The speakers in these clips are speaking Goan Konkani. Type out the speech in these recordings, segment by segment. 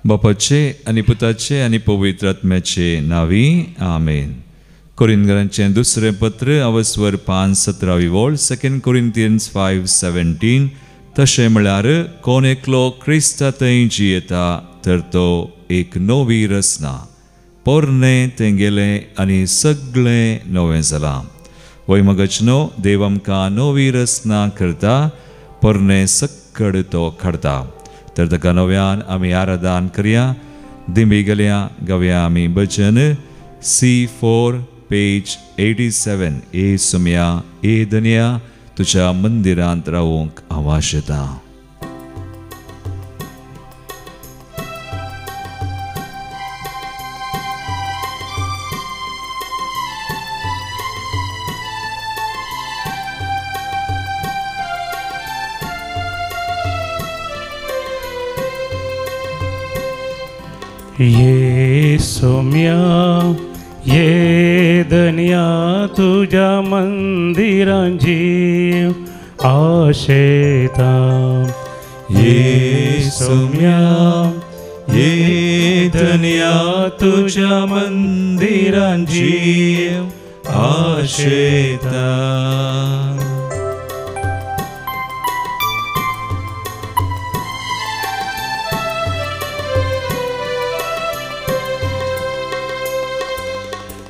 बापाचे आनी पुताचे आनी पवित्र आत्म्याचे नांवी आमेन. कोरिंथकरांचें दुसरें पत्र अवस्वर 5:17 वळ, 2 कोरिंथियन्स 5:17. तशें म्हळ्यार कोण एकलो क्रिस्ता थंय जियेता तर तो एक नवी रचना, पोरणें तें गेलें आनी सगळें नवें जालां. वय मगच न्हू, देव आमकां नवी रचना करता, पोरणें सक्कड तो काडटा. तर ताका नव्यान आमी आराधन करया. दिंबी गेल्या गावया आमी भजन C4 page 87. ए सुम्या ए धनया तुज्या मंदिरांत रावूंक हांव आशेतां. ये सोम्या ये धन्या तुझ्या मंदिरां जीव आशेता. ये सोम्या ये धन्या तुझ्या मंदिरां जीव आशेता.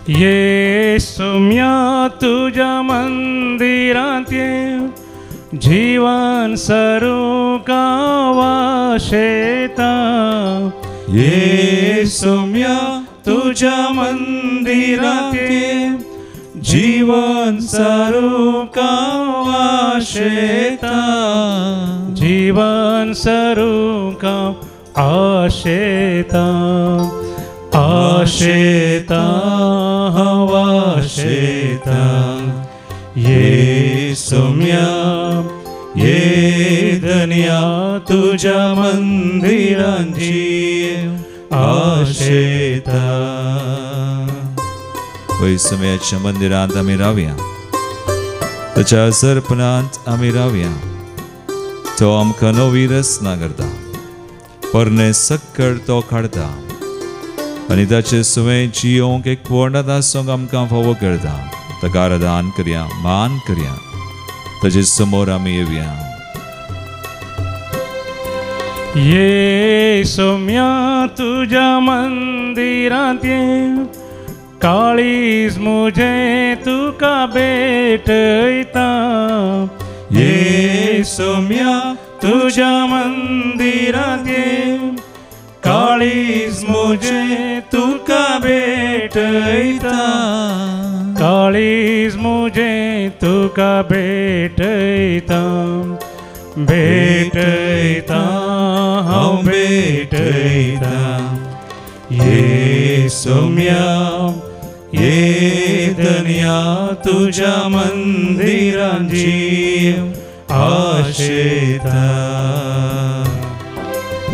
ये सोम्या तुझ्या मंदिरांत जीवन सरूका वाशेता. ये सोम्या तुझ्या मंदिरांत जीवन सरूका वाशेता. जीवन सरूका आशेता. आशेता आशेता. ये सोम्या ये धन्या तुझ्या मंदिरां जीव आशेता. वय सोम्याच्या मंदिरांत आमी रावया, ताच्या सरपणांत आमी रावया. तो आमकां नवी रचना करता, पोरणें सक्कड तो काडटा आनी ताचे सुवें जियोंक एक वर्णांत आसूंक आमकां फावो करता. ताका आराधन करया, मान करया, ताजे समोर आमी येवया. ये सोम्या तुझ्या मंदिरांत काळीज मुझे तुका भेटयता. ये सोम्या तुझ्या मंदिरांत काळीज मुझे तुका भेटयता. काळीज मुझे तुका भेटयता. भेटयता हांव भेटयता. ये सोम्या ये धन्या तुझ्या मंदिरां जीव आशेता.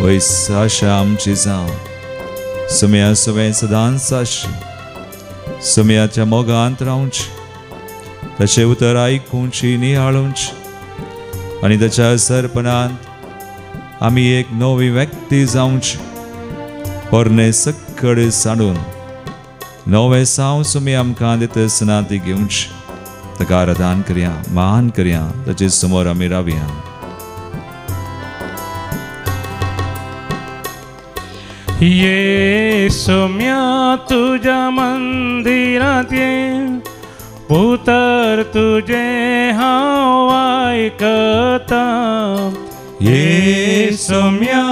वय आशा आमची जावं सुम्या सुवें सदांच आसची, सुम्याच्या मोगांत रावची, ताचें उतर आयकुची निहाळुची आनी ताच्या सरपणांत आमी एक नवी व्यक्ती जावची. पोरणें सक्कड सांडून नवें साव सुमी आमकां दिता आसतना ती घेवची. ताका आराधन करया, मान करया, ताचे समोर आमी रावया. ये सोम्या तुझ्या मंदिरांत उतर तुझे हांव आयकता. ये सोम्या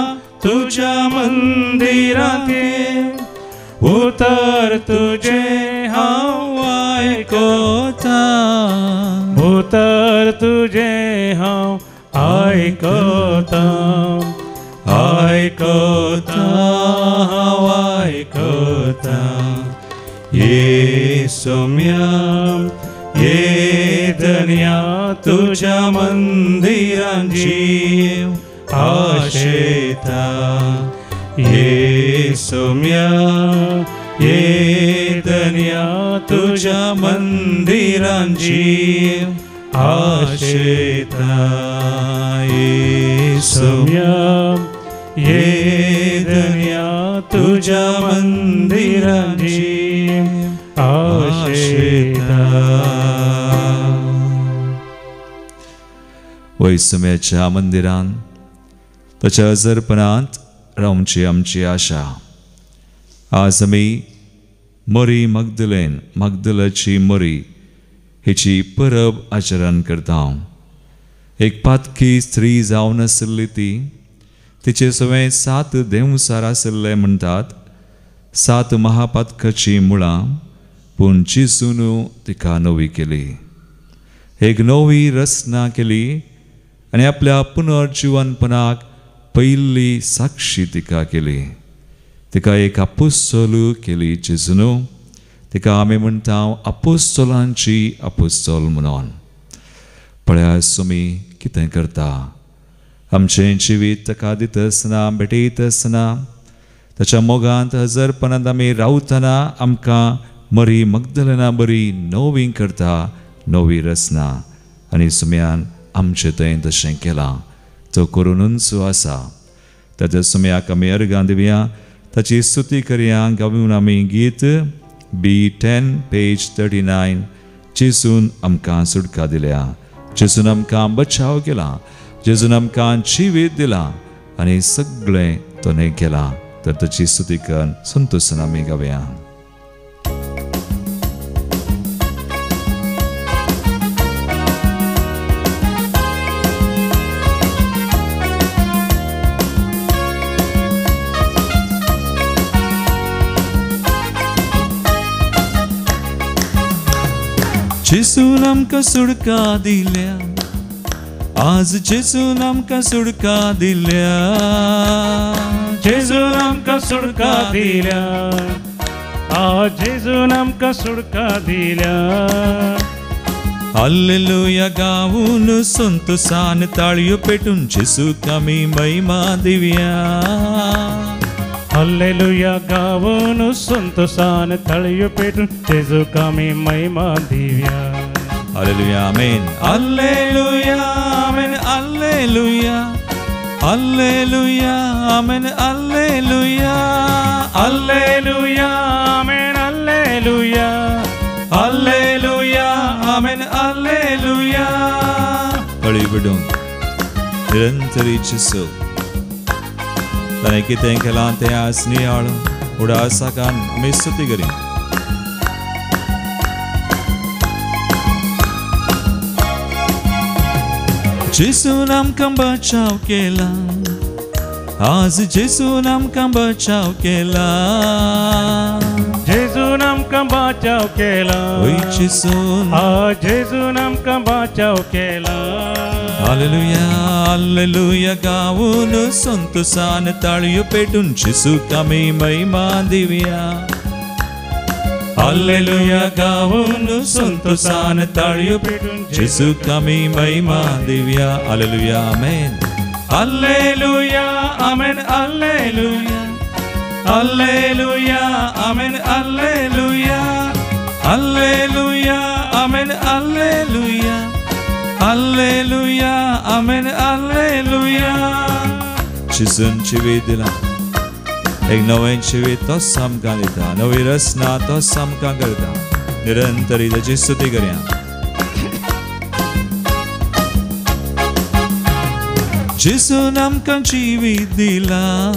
तुझ्या मंदिरांत उतर तुझे हांव आयकता. उतर तुझे हांव आयकता. आयकता हांव आयकता. ये सोम्या ये धन्या तुझ्या मंदिरां जीव आशेता. ये सोम्या ये धन्या तुझ्या मंदिरां जीव आशेता. ये सोम्या ये धन्या तुज्या मंदिराची आशेता. वैसम्याच्या मंदिरान ताच्या हजरपणांत रावची आमची आशा. आज आमी मरी मगदलेन, मगदलाची मरी हेची परब आचरण करता. एक पातकी स्त्री जावन आशिल्ली ती, तिचे सवें 7 देंवसार आशिल्ले म्हणटात, 7 महापातकाची मुळां, पूण जेजून तिका नवी केली, एक नवी रचना केली आनी आपल्या पुनर्जिवनपणाक पयली साक्षी तिका केली. तिका एक आपोस्तोल केली जेजून. तिका आमी म्हणटा आपोस्तोलांची आपोस्तोल म्हणून. पळया सुमी कितें करता, आमचें जिवीत ताका दिता आसतना, भेटयता आसतना, ताच्या मोगांत हजरपणांत आमी रावतना आमकां मरी मगदलेना बरी नवी करता, नवी रचना. आनी सुम्यान आमचें थंय तशें केलां, तो करुनूच आसा. ताच्या सुम्याक आमी अर्गां दिवया, ताची स्तुती करया. गावून आमी गीत B10 page 39. जेजून आमकां सुटका दिल्या, जेजून आमकां बचाव केला, जेजून आमकां जिवीत दिलां आनी सगळें तोने केलां. तर ताची स्तुती कर संतोशान आमी गावया. जेजून आमकां सुटका दिल्या, आज जेजून आमकां सुटका दिल्या, जेजून आमकां सुटका दिल्या, आज जेजून आमकां सुटका दिल्या. हालेलुया गावून संतोशान ताळयो पेटून जेजूक आमी महिमा दिवया. हालेलुया गावून संतोशान ताळयो पेटून जेजूक आमी महिमा दिवया. Hallelujah amen. Hallelujah amen. Hallelujah hallelujah amen. Hallelujah hallelujah amen. Hallelujah hallelujah amen. Hallelujah. कळी बिडून निरंतर जेजू ताणें कितें केलां तें आज नियाळ उडासाकान आमी स्तुती करी. जेजून आमकां बचाव केला, आज जेजून आमकां बचाव केला, जेजून आमकां बचाव केला, जेजून, आज जेजून आमकां बचाव केला. हालेलुया हालेलुया गावून संतोशान ताळयो पेटून जेजूक आमी महिमा दिवया. हालेलुया गावून संतोशान ताळयो पेटून जेजूक आमी महिमा दिवया. Hallelujah amen. Hallelujah amen. Hallelujah hallelujah amen. Hallelujah hallelujah amen. Hallelujah hallelujah amen. Hallelujah. जेजून जिवीत दिलां, एक नवें जिवीत तोच आमकां दिता, नवी रचना तोच आमकां करता. निरंतरी ताची स्तुती करया. जेजून आमकां जिवीत दिलां,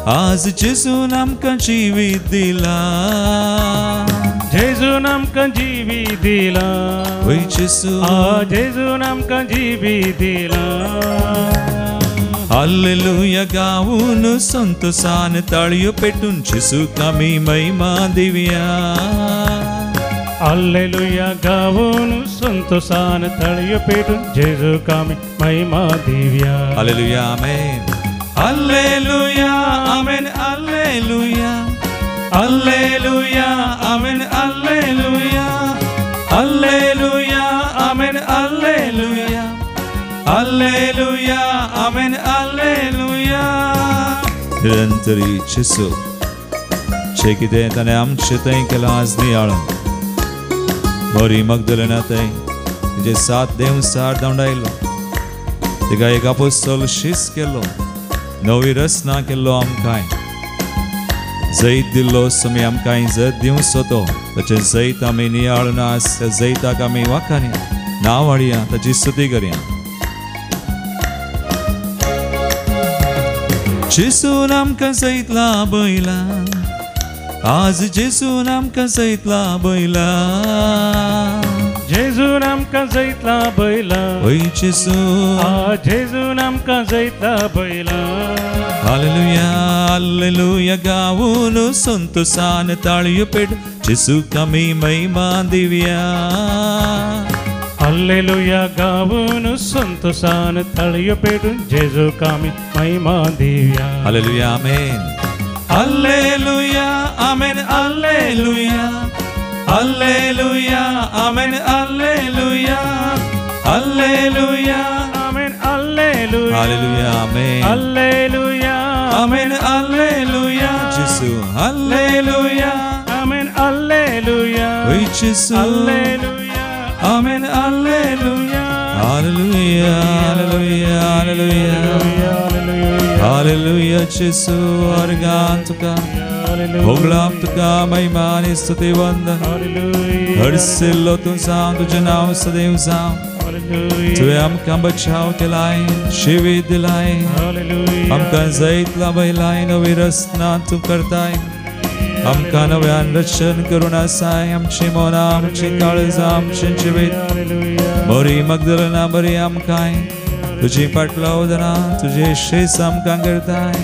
आज जेजून आमकां जिवीत दिलां, जेजून आमकां जिवीत दिलां, वय जेजू, जेजून आमकां जिवीत दिलां. हालेलुया गावून संतोशान ताळयो पेटून जेजूक आमी महिमा दिवया. हालेलुया गावून संतोशान ताळयो पेटून जेजूक आमी महिमा दिवया. Hallelujah amen. Hallelujah amen. Hallelujah hallelujah amen. Hallelujah hallelujah amen. Hallelujah hallelujah amen. Hallelujah. निरंतरी जेजू जे कितें ताणें आमचें थंय केलां आज नियाळ मरी मगदलेना थंय तिचे 7 देंवसार धांवडायलो, तिका एक आपोस्तोल शीस केलो, नवी रचना केल्लो आमकांय. जैत दिल्लो सुमी आमकां इज्जत दिवचो तो ताचें जैत आमी नियाळून आस त्या जैताक आमी वाखाणया, नांव हाडया, ताची स्तुती करया. जेसून आमकां जैत लाभयला, आज जेसून आमकां जैत लाभयला, जेजून आमकां जैत लाभयला, ओय जेजू, जेजून आमकां जैत लाभयला. हालेलुया हालेलुया गावून संतोषान ताळयो पेट जेजूक आमी महिमा दिवया. हालेलुया गावून संतोषान ताळयो पेटून जेजूक आमी महिमा दिवया. Hallelujah amen, hallelujah amen, hallelujah hallelujah amen, hallelujah hallelujah amen, hallelujah hallelujah amen, hallelujah amen, hallelujah जेसू, हालेलुया आमेन, हालेलुया ओय जेसू, hallelujah amen, hallelujah hallelujah hallelujah hallelujah hallelujah जेसू. अर्गान तुका होगळाप तुका महिमा आनी स्तुती वंदन. हरसिल्लो तूं जावं, तुजें नांव सदैव जावं. तुवें आमकां बचाव केलाय, जिवीत दिलाय, आमकां जैत लाभयलाय, नवी रचना तूं करताय, आमकां नव्यान रचन करून आसाय. आमची मनां, आमची काळजां, आमचें जिवीत बरी मगदलना बरी आमकांय तुजी पाटलावदना, तुजे शेस आमकां करताय,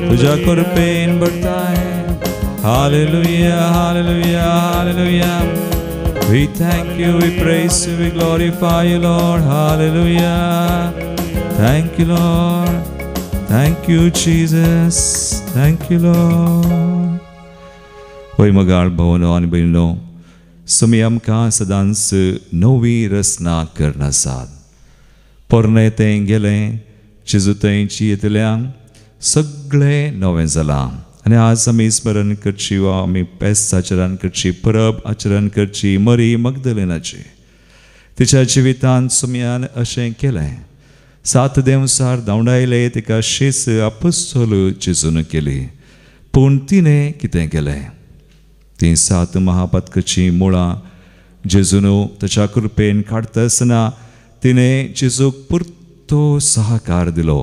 तुज्या कृपेन भरताय. Hallelujah, hallelujah, hallelujah. We thank you, we praise you, we glorify you, Lord. Hallelujah. Thank you, Lord. Thank you, Jesus. Thank you, Lord. होय मगाळ भवनो आनी भयणो, सुमी आमकां सदांच नवी रचना करनासात. पोरणें तें गेलें, जेजू थंयची येतल्यांक सगळें नवें जालां. आनी आज आमी स्मरण करची वा आमी पेस्त आचरण करची, परब आचरण करची मरी मगदलेनाची. तिच्या जिवितांत सुमयान अशें केलें, 7 देंवसार धांवडायले, तिका शीस आपुस्तोल जेजून केली. पूण तिणें कितें केलें? तीं 7 महापातकाचीं मुळां जेजून ताच्या कृपेन काडटा आसतना तिणें जेजूक पुरतो सहकार दिलो.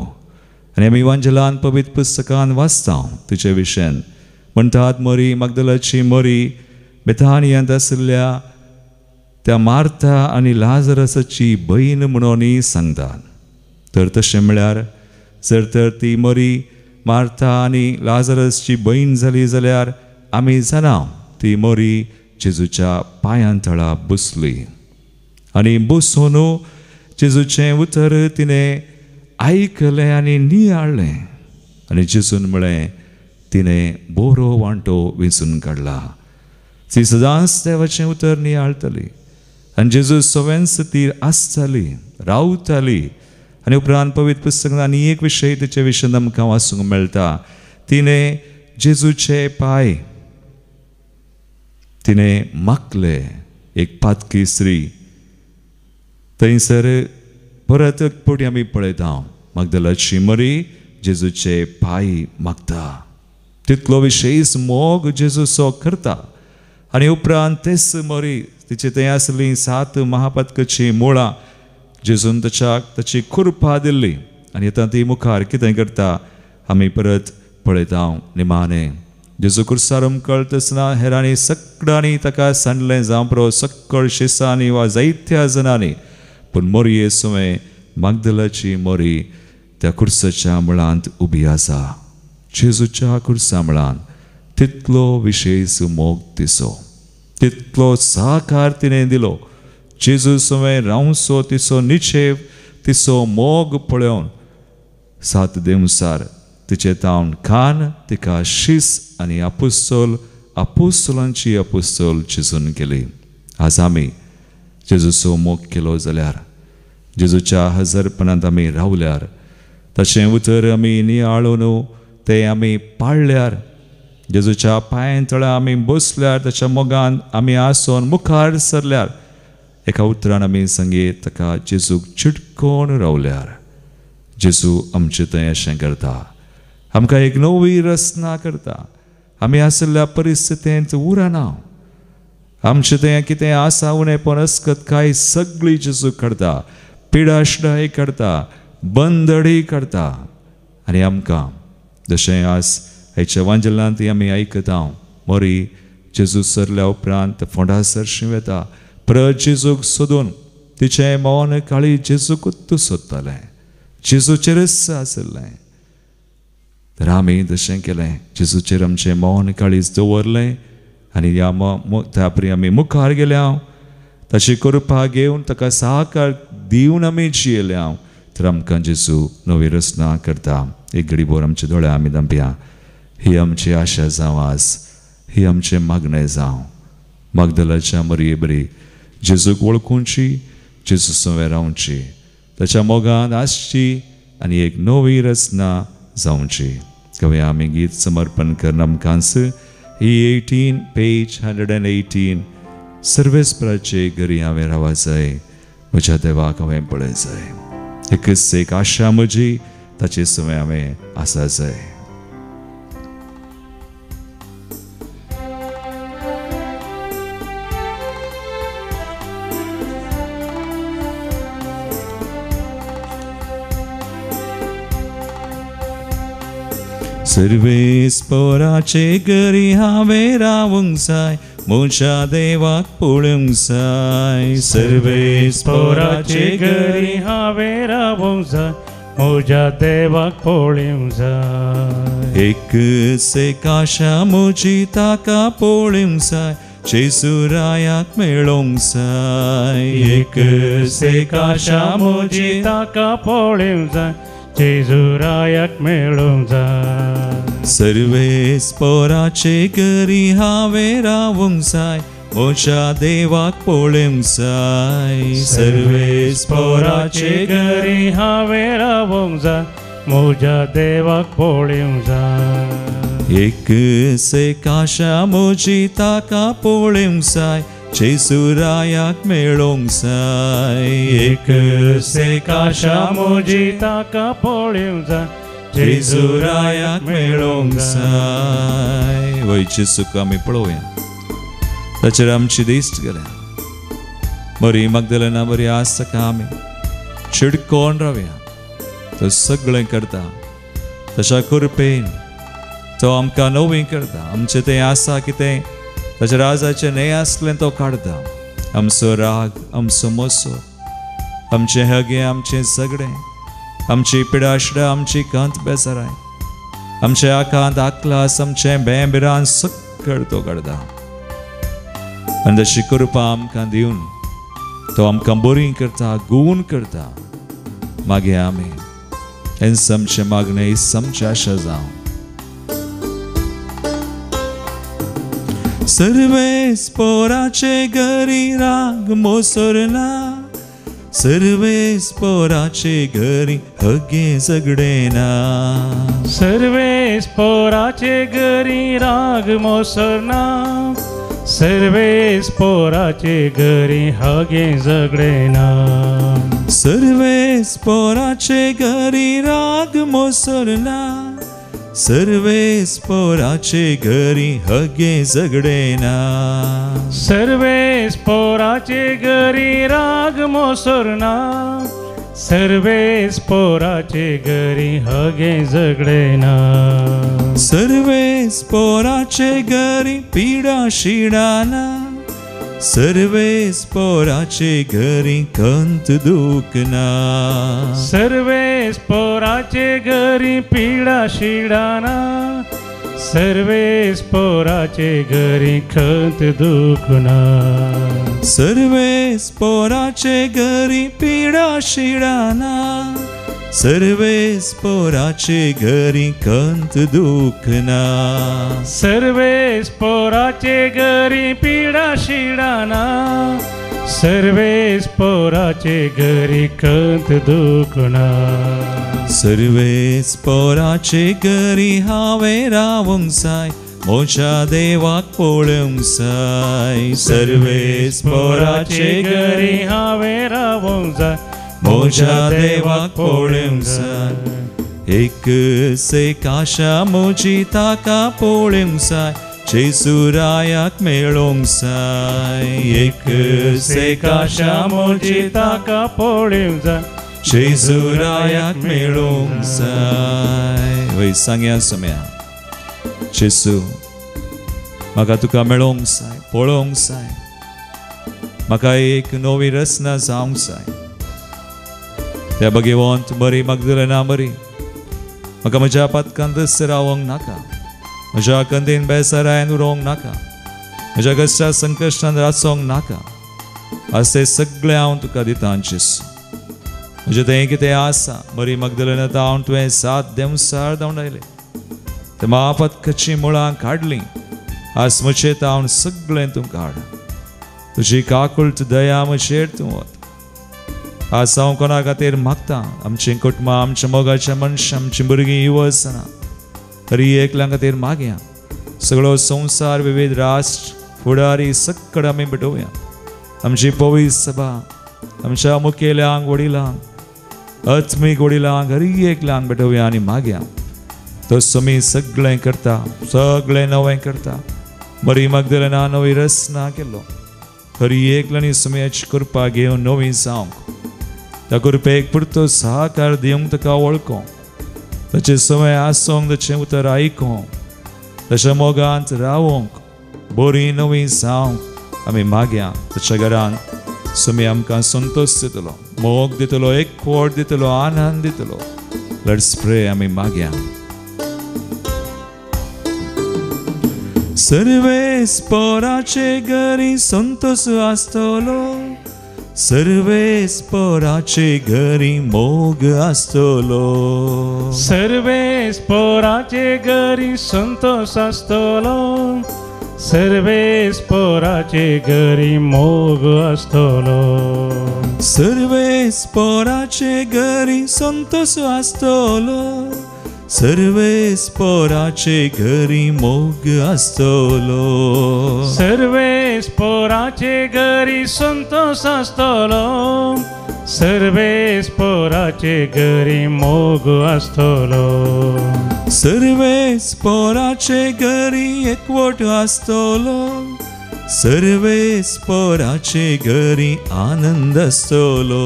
आनी आमी इवांजेलान पवित्र पुस्तकान वाचता तिचे विशयान म्हणटात, मरी मगदलाची मरी बेथानियांत आशिल्ल्या त्या मार्था आनी लाजरसाची भयण म्हणून सांगतात. तर तशें म्हळ्यार जर तर ती मरी मार्था आनी लाजरसची भयण जाली जाल्यार आमी जाणा ती मरी जेजूच्या पांयां तळा बसली आनी बसून जेजूचें उतर तिणें आयकलें आनी नियाळ्ळें. आनी जेजून म्हळें, तिणें बरो वांटो वेंचून काडला, ती सदांच देवाचें उतर नियाळटली. आनी जेजू सवेंच ती आसताली, रावताली. आनी उपरांत पवित्र पुस्तकांत आनी एक विशय तिचे विशयान आमकां वाचूंक मेळटा, तिणें जेजूचे पांय तिणें मागले. एक पातकी स्त्री थंयसर परत एक फावटी आमी पळयता, मगदलाची मरी जेजूचे पांय मागता. तितलो विशेश मोग जेजूचो करता. आनी उपरांत तेच मरी तिचे थंय आसलीं 7 महापातकाचीं मुळां जेजून ताची कृपा दिल्ली. आनी आतां ती मुखार कितें करता आमी परत पळयता. निमाणें जेजू कुर्सार उमकळटा आसतना हेरांनी सगळ्यांनी ताका सांडलें, जावं पुरो सक्कळ शिसांनी वा जायत्या जणांनी, पूण मोरये सुवें मगदलाची मोरी त्या कुर्साच्या मुळांत उबी आसा, जेजूच्या कुर्सा मुळांत. तितलो विशेश मोग तिचो, तितलो सहकार तिणें दिलो. जेजू सुवें रावचो तिचो निश्चेव, तिचो मोग पळोवन 7 देंवसार तिचे तावन खान तिका शीस आनी आपुस्तोल आपुस्तोलांची आपुस्तोल जेजून केली. आज आमी जेजूचो मोग केलो जाल्यार, जेजूच्या हजरपणांत आमी रावल्यार, ताचें उतर आमी नियाळून तें आमी पाळ्ळ्यार, जेजूच्या पांयां तळा आमी बसल्यार, ताच्या मोगान आमी आसून मुखार सरल्यार, एका उतरान आमी सांगीत ताका जेजूक चिटकोन रावल्यार, जेजू आमचे थंय अशें करता, आमकां एक नवी रचना करता, आमी आशिल्ल्या परिस्थितींत उरना. आमचें तें कितें आसा उणेपण अस्कत काय सगळी जेजू करता, पिडाशडाय करता, बंदडी करता. आनी आमकां जशें आज हेच्या वांजलांत आमी आयकता, मोरी जेजू सरल्या उपरांत फोंडा सरशी वता, परत जेजूक सोदून तिचें मौन काळी जेजूकूच सोदतालें, जेजूचेरच आशिल्लें. तर आमी तशें केलें, जेजूचेर आमचें मौन काळीज दवरलें आनी ह्या त्या परी आमी मुखार गेल्या, ताची कृपा घेवन ताका सहकार दिवन आमी जियेल्या. तर आमकां जेजू नवी रचना करता. एक घडी भर आमचे दोळे आमी धांपया. ही आमची आशा जावं आज, ही आमचें मागणें जावं. मागदलाच्या मरये बरी जेजूक वळखुची, जेजू सवें रावची, ताच्या मोगान आसची आनी एक नवी रचना जावची. कवया आमी गीत समर्पण करना आमकांच ही 18 पेज 118. सर्वेस्पराचे घरी हांवें रावा जाय, म्हज्या देवाक हांवें पळय जाय. एकच एक आशा म्हजी, ताचे सवें हांवें आसा जाय. सर्वेस्पराचे घरी हांवें रावंक जाय, म्हज्या देवाक पळोवंक जाय. सर्वेस्पराचे घरी हांवें रावंक जाय, म्हज्या देवाक पळोवंक जाय. एकच एक आशा म्हजी, ताका पळोवंक जाय, जेजू रायाक मेळोवंक जाय. एकच एक आशा म्हजी, ताका पळोवंक जाय, जेजू रायाक मेळोवंक जाय. सर्वेस्पराचे घरी हांवें रावंक जाय, म्हज्या देवाक पळोवंक जाय. सर्वेस्पराचे घरी हांवें रावंक जाय, म्हज्या देवाक पळोवंक जाय. एकच एक आशा म्हजी, ताका पळोवंक जाय, जेजू रायाक मेळोवंक जाय. एकच एक आशा म्हजी, ताका पळोवंक जाय, जेजू रायाक मेळोवंक जाय. वय जेजूक आमी पळोवया, ताचेर आमची दिश्ट गेल्या. बरी मागदलना बरी आस ताका आमी चिडकोन रावया. तो सगळें करता, ताच्या कृपेन तो आमकां नवी करता. आमचें तें आसा कितें ताच्या राजाचें न्हय आसलें तो काडता. आमचो राग, आमचो मोसो, आमचें हगें, आमचें झगडें, आमची पिडाशडां, आमची कांत बेजाराय, आमचे आकांत आकलास, आमचें बें बिरान सगळें तो काडता. आनी तशी कृपा आमकां दिवन तो आमकां बरी करता, गुण करता. मागीर आमी हेंच आमचें मागणें, हीच आमची आशा जावं. सर्वेस्पराचे घरी राग मोसर ना, सर्वेस्पराचे घरी हगें झगडें ना. सर्वेस्पराचे घरी राग मोसर ना, सर्वेस्पराचे घरी हगें झगडें ना. सर्वेस्पराचे घरी राग मोसर ना, सर्वेस्पराचे घरी हगें झगडें ना. सर्वेस्पराचे घरी राग मोसर ना, सर्वेस्पराचे घरी हगें झगडें ना. सर्वेस्पराचे घरी पिडा शिडा ना, सर्वेस्पराचे घरी कंत दुख ना. सर्वेस्पराचे घरी पिडा शिडा ना, सर्वेस्पराचे घरी खंत दुख ना. सर्वेस्पराचे घरी पिडा शिडा ना, सर्वेस्पराचे घरी कंत दुख ना. सर्वेस्पराचे घरी पिडा शिडा ना, सर्वेस्पराचे घरी कंत दुख ना. सर्वेस्पराचे घरी हांवें रावंक जाय, म्हज्या देवाक पळोवंक जाय. सर्वेस्पराचे घरी हांवें रावंक जाय, म्हज्या देवाक पळोवंक जाय. एक सेक आशा म्हजी ताका पळोवंक जाय, जेजुरायाक मेळोंक जाय. एक सेक आशा म्हजी ताका पळोवंक जाय, जेजुरायाक मेळोंक जाय. वय सांगया सोम्या, जेजू म्हाका तुका मेळोंक जाय, पळोवंक जाय, म्हाका एक नवी रचना जावंक जाय. त्या भगवंत बरी मगदलना बरी म्हाका म्हज्या पातकांत रावंक नाका, म्हज्या कंदेन बेसारायन उरोवंक नाका, म्हज्या कश्टा संकश्टान राचोंक नाका. आज तें सगळें हांव तुका दितां जेजू. म्हजें तें कितें आसा बरी मगदलना हांव तुवें 7 देंवसार धांवडायलें, ते महापातकाचीं मुळां काडलीं. आज म्हजें हांव सगळें तूं काड, तुजी काकुळट दया म्हजेर तूं वत. आज हांव कोणा खातीर मागता, आमचीं कुटुंबां, आमच्या मोगाच्या मनशां, आमचीं भुरगीं युवसना हरी एकल्या खातीर मागया. सगळो संवसार, विविध राष्ट्र, फुडारी सगळें आमी भेटोवया. आमची पवित्र सभा, आमच्या मुखेल्यांक, वडिलांक, आत्मीक वडिलांक, हरी एकल्यांक भेटोवया आनी मागया. तो स्वामी सगळें करता, सगळें नवें करता. बरी मगदलना नवी रचना केलो, हरी एकल्यानी स्वामीची कृपा घेवन नवी जावंक, त्या कृपेक पुरतो सहकार दिवंक ताका वळखोंक, ताचें समय आसोंक, ताचें उतर आयकोंक, ताच्या मोगांत रावोंक, बरी नवी जावंक आमी मागया. ताच्या घरांत स्वामी आमकां संतोश दितलो, मोग दितलो, एकवट दितलो, आनंद दितलो. Let's pray. आमी मागया. सर्वेस्पराचे घरी संतोष आसतलो, सर्वेस्पराचे घरी मोग आसतलो. सर्वेस्पराचे घरी संतोष आसतलो, सर्वेस्पराचे घरी मोग आसतलो. सर्वेस्पराचे घरी संतोष आसतलो, सर्वेस्पराचे घरी मोग आसतलो. सर्वेस्पराचे घरी संतोष आसतलो, सर्वेस्पराचे घरी मोग आसतलो. सर्वेस्पराचे घरी एकवट आसतलो, सर्वेस्पराचे घरी आनंद आसतलो.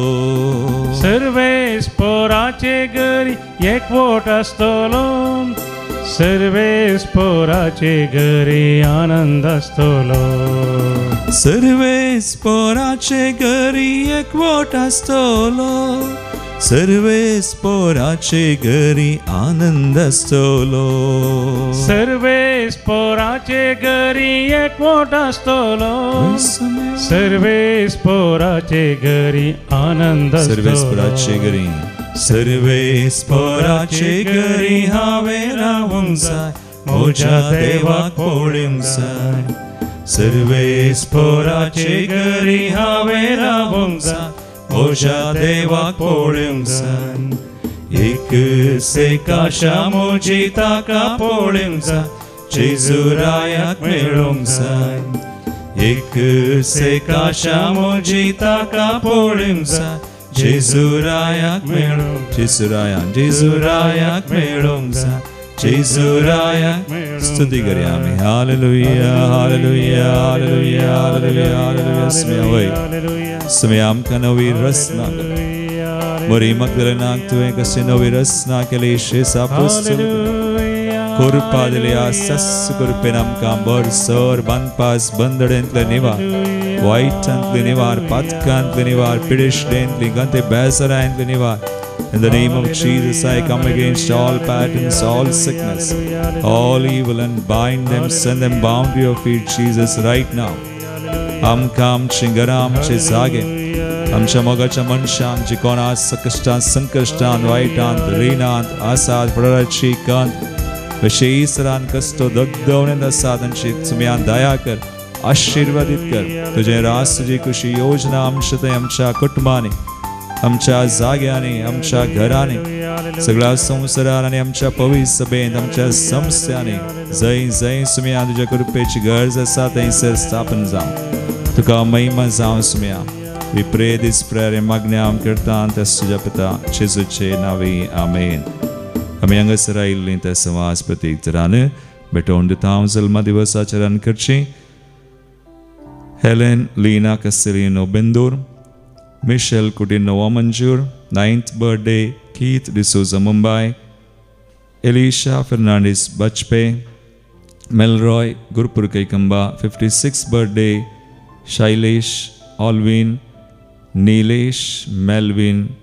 सर्वेस्पराचे घरी एकवट आसतलो, सर्वेस्पराचे घरी आनंद आसतलो. सर्वेस्पराचे घरी एकवट आसतलो, सर्वेस्पराचे घरी आनंद आसतलो. सर्वेस्पराचे घरी एकवट आसतलो, सर्वेस्पराचे घरी आनंद आसतलो. सर्वेस्पराचे घरी, सर्वेस्पराचे घरी हांवें रावंक जाय, म्हज्या देवाक पळोवंक जाय. सर्वेस्पराचे घरी हांवें रावंक जाय, म्हज्या देवाक पळोवंक जाय. एक सेक आशा म्हजी ताका पळोवंक जाय, जेजुरायाक मेळोवंक जाय. एक सेक आशा म्हजी ताका पळोवंक जाय, जेजुरायाक मेळोवंक, जेजुरायाक, जेजुरायाक मेळोवंक जाय, जेजुरायाक. स्तुती करया आमी. Hallelujah, hallelujah, hallelujah, hallelujah, hallelujah. स्वामी वय स्वामी आमकां नवी रचना कर. बरी मगदलनाक तुवें कशी नवी रचना केली, शेसा पुस्तक कृपा दिली. सस कृपेन आमकां बरसर बांदपास बंदडेंतले निवार, वायटांतले निवार, पातकांतले निवार, पिडेशडेंतली गंते बेसरांतले निवार. In the name of Jesus, I come against all patterns, all sickness, all evil, and bind them, send them bound to your feet, Jesus, right now. आमकां आमचे घरां, आमचे जागे, आमच्या मोगाच्या मनशांक जे कोण आज कश्टांत, संकश्टांत, वायटांत, रिणांत आसात, फुडाराची कंत विशेषरान कश्ट दगदवणेंत आसात, तांची तुमी दया कर, आशिर्वादीत कर. तुजें रास, तुजी खुशी योजना आमच्या थंय, आमच्या कुटुंबांनी, आमच्या जाग्यांनी, आमच्या घरांनी, सगळ्या संवसारान आनी आमच्या पवित्र सभेंत, आमच्या संस्थांनी, जंय जंय सुम्या तुज्या कृपेची गरज आसा थंयसर स्थापन जावं. तुका महिमा जावं सुम्या. We pray this prayer in मागण्या आम करता तुज्या पिता जेजूचे नांवी, आमेन. आमी हांगासर आयिल्लीं त्या समाज प्रत्येक तरान भेटोवन दिता. हांव जल्मा दिवस आचरण करची Helen Leena Castelino Bendur, Michelle Coutinho Vamanjoor, 9th birthday Keith D'Souza Mumbai, Elisha Fernandes Bajpe, Melroy Gurpur Kaikamba, 56th birthday Shailesh Alvin Nilesh Melvin,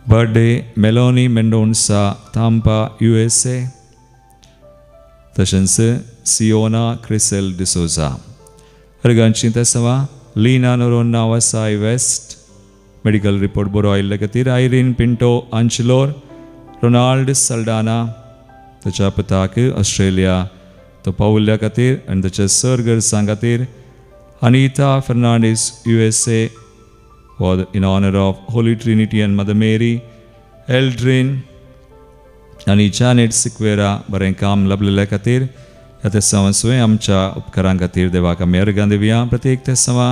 birthday Meloni Mendonca Tampa USA, तशेंच सियोना Crisil D'Souza. अर्गांची तेसवा Leena Noronha Vasai west, medical report बरो आयिल्ले खातीर आयरीन पिंटो आंचलोर, रोनाल्ड सल्डाना ताच्या पुताक ऑस्ट्रेलिया तो पावुल्ल्या खातीर आनी ताच्या सर गरजां खातीर Anita Fernandes USA for in honour of Holy Trinity and Mother Mary, Aldrin आनी जानेट सिक्वेरा बरें काम लाभलेल्या खातीर ह्या तेसांवा सुवें आमच्या उपकारां खातीर देवाक आमी अर्गां दिवया. प्रत्येक तेसांवा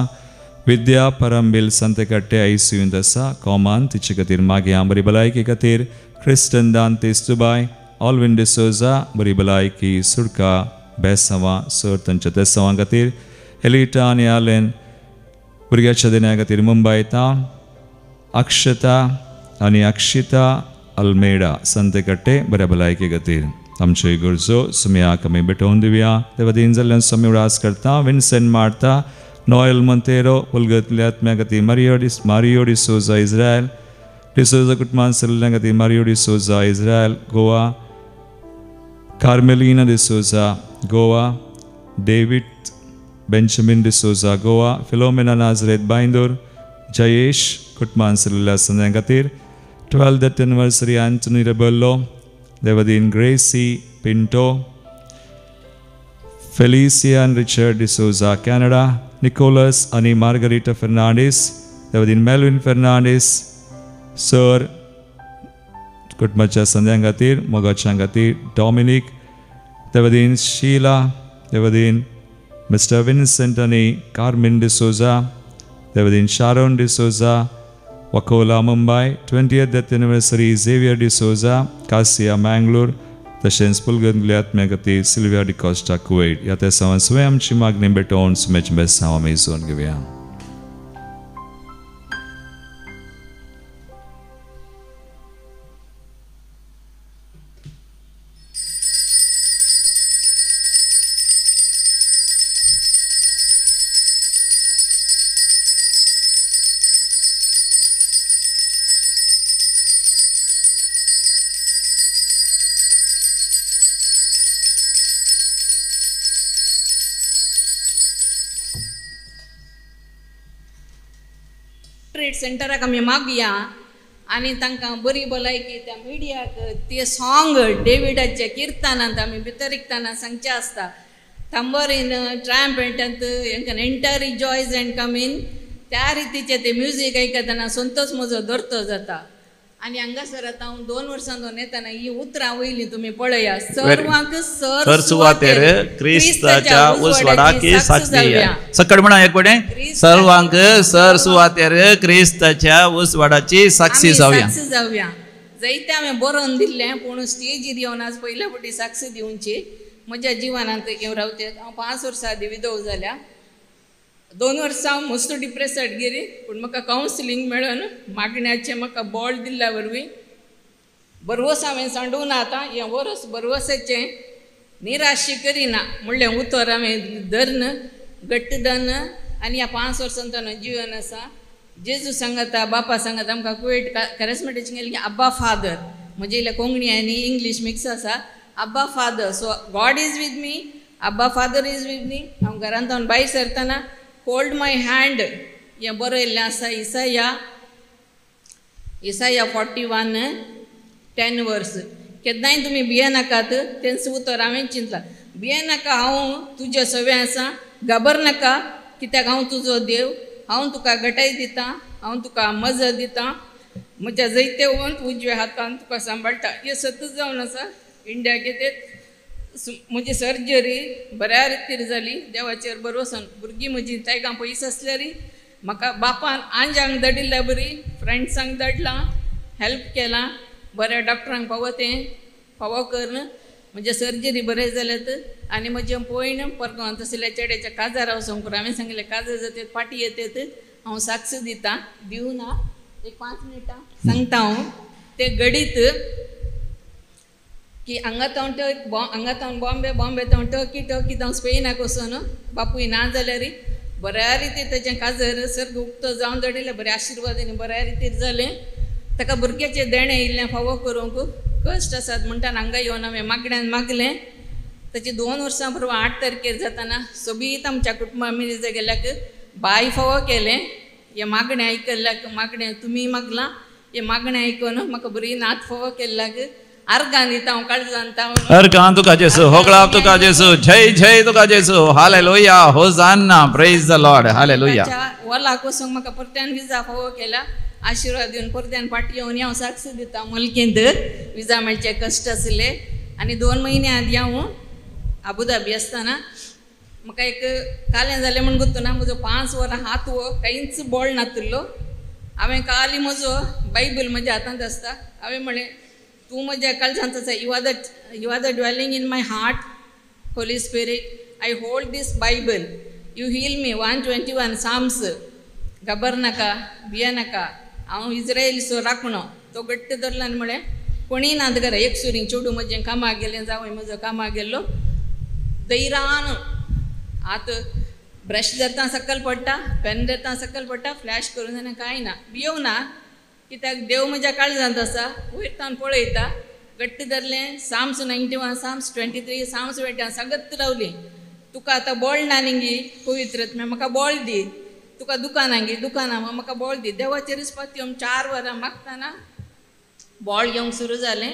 विद्या परंबील संतेकट्टे आयसीयूंत आसा कॉमान तिचे खातीर मागया बरी भलायकी खातीर क्रिस्टन दांतेस दुबाय, ऑलविन डिसोजा बरी भलायकी सुडका बेसांवा सर तांच्या तेसांवां खातीर एलिटा आनी आलेन भुरग्याच्या दिना खातीर मुंबय तावन अक्षता आनी अक्षिता अल्मेडा संतेकट्टे बऱ्या भलायकी खातीर आमच्यो गरजो सुमयाक आमी भेटोवन दिवया. देवादीन जाल्ल्यान स्वामी उडास करता विन्सेंट मार्ता नॉयल मोंतेरो उलगतल्या आत्म्या खातीर मारियो डिसोजा इस्रायल, डिसोजा कुटुंबान सरल्या खातीर Mario D'Souza Israel Goa, Carmelina D'Souza Goa, David Benjamin D'Souza Goa, Philomena Nazareth Byndoor, Jayesh कुटुंबान सरल्या Sandhya खातीर 12th anniversary Anthony Rebello, देवादीन Gracy Pinto, Felician Richard D'Souza Canada, Nicholas आनी मार्गरिटा फर्नांडीस, देवादीन मेलविन फर्नांडीस सर कुटुंबाच्या संद्यां खातीर मोगाच्या खातीर डॉमिनीक, देवादीन शीला, देवादीन मिस्टर विन्सेंट आनी कार्मिन डिसोजा, देवादीन Sharon D'Souza Vakola Mumbai, 20th death anniversary Xavier D'Souza Kasiya Mangalore, तशेंच पुलगंतल्या आत्म्या खातीर सिल्विया डिकॉस्टा कुवेट. ह्या तेसांवान सुवें आमची मागणी भेटोवन सुमेच बेसांव आमी जोन घेवया. सेंटराक आमी मागया आनी तांकां बरी भलायकी त्या मिडियाक ते सॉंग डेविडाच्या किर्तनांत आमी भितर रिकतना सांगचें आसता तांबोरीन ट्रायम्पेंटांत हेंकां enter rejoice and come in त्या रितीचें ते म्युजीक आयकतना संतोष म्हजो दर्तो जाता. आनी हांगासर आतां हांव 2 वर्सां दोन येतना ही उतरां वयलीं तुमी पळया सर्वांक सर सुवातेर क्रिस्ताच्या उजवाडाची साक्ष जावया. सकट म्हणा एक पडे सर्वांक सर सुवातेर क्रिस्ताच्या उजवाडाची साक्षी जावया. साक्षी जावया. जायते हांवें बरोवन दिल्लें पूण स्टेजीर येवन आज पयल्या फावटी साक्षी दिवची म्हज्या जिवनांत येवन रावते. हांव 5 वर्सां आदीं विधव जाल्या. 2 वर्सां हांव मस्त डिप्रेसाट गेली पूण म्हाका कावन्सिलींग मेळून मागण्याचें म्हाका बळ दिल्ल्या वरवीं बरवस हांवें सांडूंक ना. आतां हें वर्स बरवसाचें निराशी करिना म्हणलें उतर हांवें धरून घट्ट धरून आनी ह्या 5 वर्सां तो जिवन आसा. जेजू सांगता बापा सांगता आमकां कुवेट कॅरिस्मेटीक गेली अब्बा फादर म्हजे इल्लें कोंकणी आनी इंग्लीश मिक्स आसा. Abba Father, so God is with me, Abba Father is with me. हांव घरांत हांव भायर सरतना होल्ड my hand हें बरयल्लें आसा इसाया इसाया 41:10 वर्स. केन्नाय तुमी भियेनाकात तेंच उतर हांवें चिंतलां. भियेनाका हांव तुजे सवें आसा, घाबरनाका कित्याक हांव तुजो देव, हांव तुका घटाय दितां, हांव तुका मजा दितां, म्हज्या जैतेवंत उजव्या हातान तुका सांबाळटा. हें सतूच जावन आसा. इंडियाक येते म्हजी सर्जरी बऱ्या रितीर जाली देवाचेर भरवसान. भुरगीं म्हजी तांकां पयस आसल्यार म्हाका बापान आंजांक धाडिल्ल्या बरी, फ्रेंड्सांक धाडलां, हेल्प केलां बऱ्या डॉक्टरांक फावो तें फावो करून म्हजें सर्जरी बरें जाल्यात आनी म्हजें पयण परगांवांत आशिल्ल्या चेड्याच्या काजार वचोंक पुरो. हांवें सांगलें काजार जातात फाटीं येतात हांव साक्ष दिता दिवना एक 5 मिनटां सांगता हांव तें गडीत की हांगा तावन हांगा तावन बॉम्बे, बॉम्बे तावन टर्की, टर्की तावन स्पेनाक वचून बापूय ना जाल्यार बऱ्या रितीर तेजें काजर सर्ग उक्तो जावन दडिल्लें बऱ्या आशिर्वादांनी बऱ्या रितीर जालें. ताका भुरग्याचें देणें इल्लें फावो करूंक कश्ट आसात म्हणटा हांगा येवन हांवें मागण्यान मागलें. ताची 2 वर्सां बरोबर 8 तारखेर जाताना सोबीत आमच्या कुटुंबा मिनीजा गेल्याक बाय फावो केलें. हें मागणें आयकल्ल्याक मागणें तुमी मागलां हें मागणें आयकून म्हाका बरी नात फावो केल्ल्याक अर्गां दिता हांव काळजान. अर्गां तुका जेसू, होगळाप तुका जेसू, जय जय तुका जेसू, hallelujah, hosanna, praise the Lord, hallelujah. वलाक वचूंक म्हाका परत्यान विजा फावो केला आशिर्वाद दिवन परत्यान फाटी येवन हांव साक्ष दिता. मुलकेंत विजा मेळचे कश्ट आशिल्ले आनी 2 म्हयने आदी हांव आबुधाबी आसतना म्हाका एक कालें जालें म्हूण गुत्तो ना म्हजो 5 वरां हात वो कांयच बोळ नातिल्लो. हांवें काली म्हजो बायबल म्हज्या हातांत आसता. हांवें म्हणलें तूं म्हज्या काळजांत आसा, you are the dwelling in my heart Holy Spirit, I hold this Bible, you heal me. 121 Psalms, घाबर नाका भिये नाका, हांव इज्रायलचो राखणो. तो घट्ट धरला आनी म्हळें कोणीय ना घरा एक सुरींग चेडूं म्हजें कामाक गेलें जावंय म्हजो कामाक गेल्लो दैरान आतां ब्रश धरता सकयल पडटा, पेन धरता सकयल पडटा, फ्लॅश करून जाल्यार कांय ना, भियोव ना कित्याक देव म्हज्या काळजांत आसा, वयर तावन पळयता. घट्ट धरलें साम्स 91 साम्स 23 साम्स वेट्यां सगत रावली. तुका आतां बोळ ना न्ही पवित्र म्हाका बोळ दी, तुका दुकानां गी दुकानां म्हाका बोळ दी. देवाचेरूच पातयेवन 4 वरां मागतना बोळ घेवंक सुरू जालें.